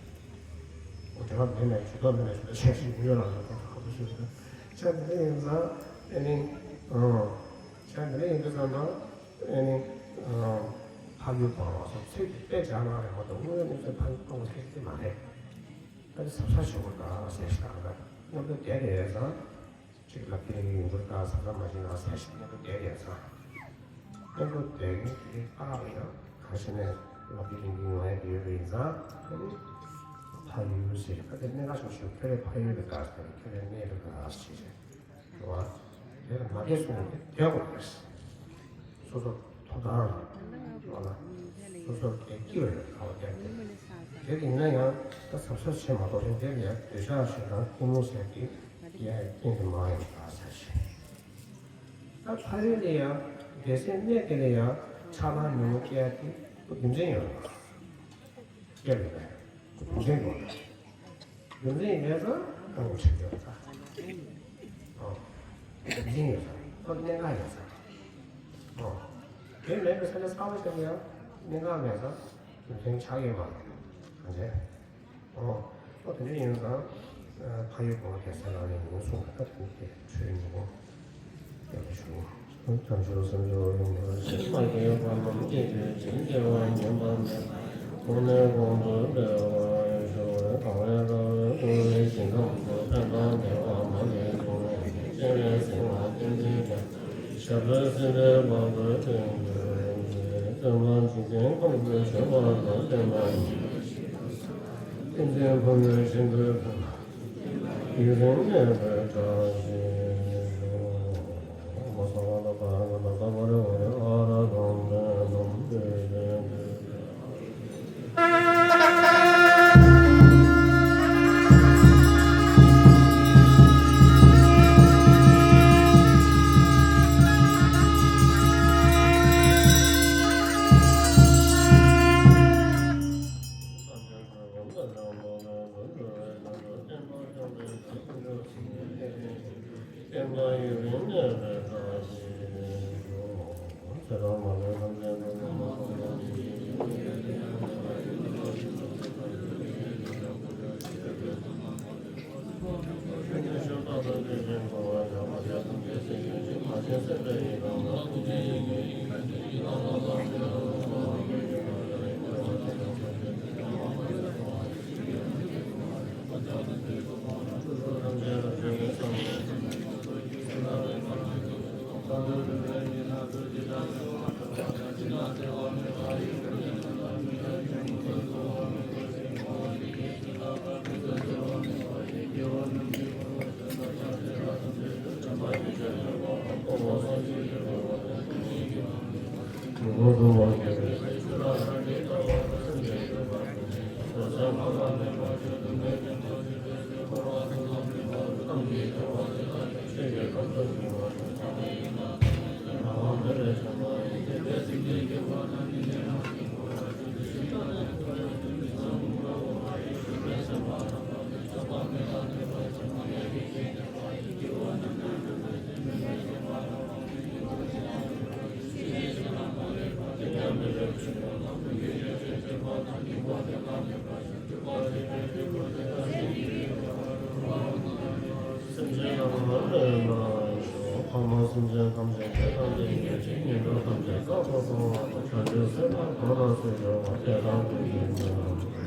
འོ་དེ་བ་མེད་ནས་ཇུས་གཏོགས་མེད་ནས་ཇུས་གཏོགས་བྱས་ཤིག་མི་ཡོད་ལ་ལ་ཁོང་ཚོ་ཁ་པོ་སུ་ཡོད་ན། ཆ་དེ་འདྲ་ཡིན་ཙང་ཨེ་ནི། ཨང་། ཆ་དེ་འདྲ་ཡིན་དུས་ཙམ་པ་ཨེ་ནི། ཨང་། ཕ་ཡུལ་སྤོང་བ་སོགས་ཚིག་དེ་དཔེ་སྦྱར་གནང་རེད་མ་གཏོགས་དངོས་ཡོད་གནས་ཚུལ་ཕ་ཡུལ་སྤོང་བ་ཟེར་གྱི་མ་རེད། ཨ་ནི་གཟབ་གཟབ་བྱེད་དགོས་ད་ཟེར་ཞིག་ད་ལྟ་མཉམ་དུ་བསྡད་དེ་ཡོད་ཙང་། གཅིག་ལ་ཕན་ཡོན་ཡོད་འགྲོ་ད་གཟབ་གཟབ་མ་བྱས་ན་ཟེར་ཞིག་མཉམ་དུ་བསྡད་དེ་ཡོད་ཙང་། མཉམ་དུ་བསྡད་མཁན་དེ་ཨ་ཡང་ག་ཞིག་ནས་ལབ་རྒྱུ་ཡིན་གྱི་ཡོང་ཡ་ཡོད་པ་ཡིན་ཙང་། ཨ་ནི་ཕ་ཡུལ་ཟེར་ཨ་དེ་གནད་འགག་ཆེན་པོ་ཞིག་ཁྱོད་རའི་ཕ་ཡུལ་རེད་ད་ཟེར་ཁྱོད་རའི་གནས་རེད་ད་ཟེར་ཞིག་རེད། རེད་བ། དེ་ལ་མ་བསྡད་སོང་ན་བསྡད་དགོས་རེད། སོ་སོ་ཐོབ་ཐང་རེད་བ་ལ། སོ་སོར་སྐད་ཀྱི་ཡོད་རེད་ཁ་བ་བསྡད་དེ། དེ་ཡིན་ན་ཡང་ད་གཟབ་གཟབ་བྱེད་མ་གཏོགས་ལས་དེ་ལ་ཡང་འདོད་ཆགས་ཞེ་སྡང་གཏི་མུག་ཟེར་གྱི་ཡ་རྐྱེན་དེ་མང་ཡོད་པ་ཟེར་ཞིང་། ད་ཕ་རོལ་ལ་ཡང་བདེ་གསལ་གནས་དེ་ལ་ཡང་ཆགས་སྡང་ཉོན་མོངས་སྐྱེ་ཡ་དེ་རྒྱུ་མཚན་ཡོད་རེད་བ། སྐྱེ་རེད་པས། རྒྱུ་མཚན་ཡོད་རེད། རྒྱུ་མཚན་ཡོད་ཙང་ཨ་ནི་ཆགས་ཡོད་ཙང་། ཨོ། རྒྱུ་མཚན་ཡོད་ཙང་ཁོ་གནད་འགག་ཡོད་ཙང་། ཨོ། དེ་མེད་པའི་ས་ཆ་གསར་པ་ཞིག་ལ་ཡང་གནད་འགག་མེད་ཙང་རྒྱུ་མཚན་ཆགས་ཡོད་མ་རེད། གང་བྱས། ཨོ། ཨོ་དེ་འདྲ་ཡིན་ཙང་། ཕ་ཡུལ་སྤོང་བ་གེ་སར་ལག་ལེན་ཡིན་གསུངས་པ་ད་དེ་འདྲ་ཆོས་ཉིད་པོ། ཡག་པོ་ཞུ། དལ་འབྱོར་སེམས་ཅན་ཡོངས་ལ་ཕྱིར་མ་སྐྱེས་པ་རྣམས་སྐྱེ་དུས་ཀྱི་སྐྱེ་བ་ངན་པ་མེད་པ་གོང་ནས་གོང་དུ་འཕེལ་བར་ཤོག་དང་བའི་དགའ་བའི་སྐུ་བའི་ཞིང་ཁམས་སུ་ཕན་དང་བདེ་བ་མ་ལུས་འབྱུང་བའི་སྤྱན་རས་གཟིགས་དབང་བསྟན་འཛིན་རྒྱ་ཞབས་པད་སྲིད་མཐའི་བར་དུ་བརྟན་གྱུར་ཅིག་སྟོན་པ་འཇིག་རྟེན་ཁམས་ཀྱི་ཆོས་འཁོར་དང་བསྟན་པ་ཡི། ཏིང་འཛིན་ཕ་རོལ་ཕྱིན་དྲུག་ཕུལ། ཡུན་རིང་གནས་པའི་བཀྲ་ཤིས་ཤོག་སེམས་ཅན་རྣམས་ལ་ཕན་པར་ཤོག་ཕ་མ་སེམས་ཅན་ཐམས་ཅད་བདེ་དང་ལྡན་གྱུར་ཅིག་ངན་འགྲོ་ཐམས་ཅད་བསྐལ་པ་བཟང་བ་དང་བྱང་ཆུབ་སེམས་དཔའ་འགྲོ་ལ་སོགས་ཡོད་པ་དེ་དག་ཀུན་གྱི་སྨོན་ལམ།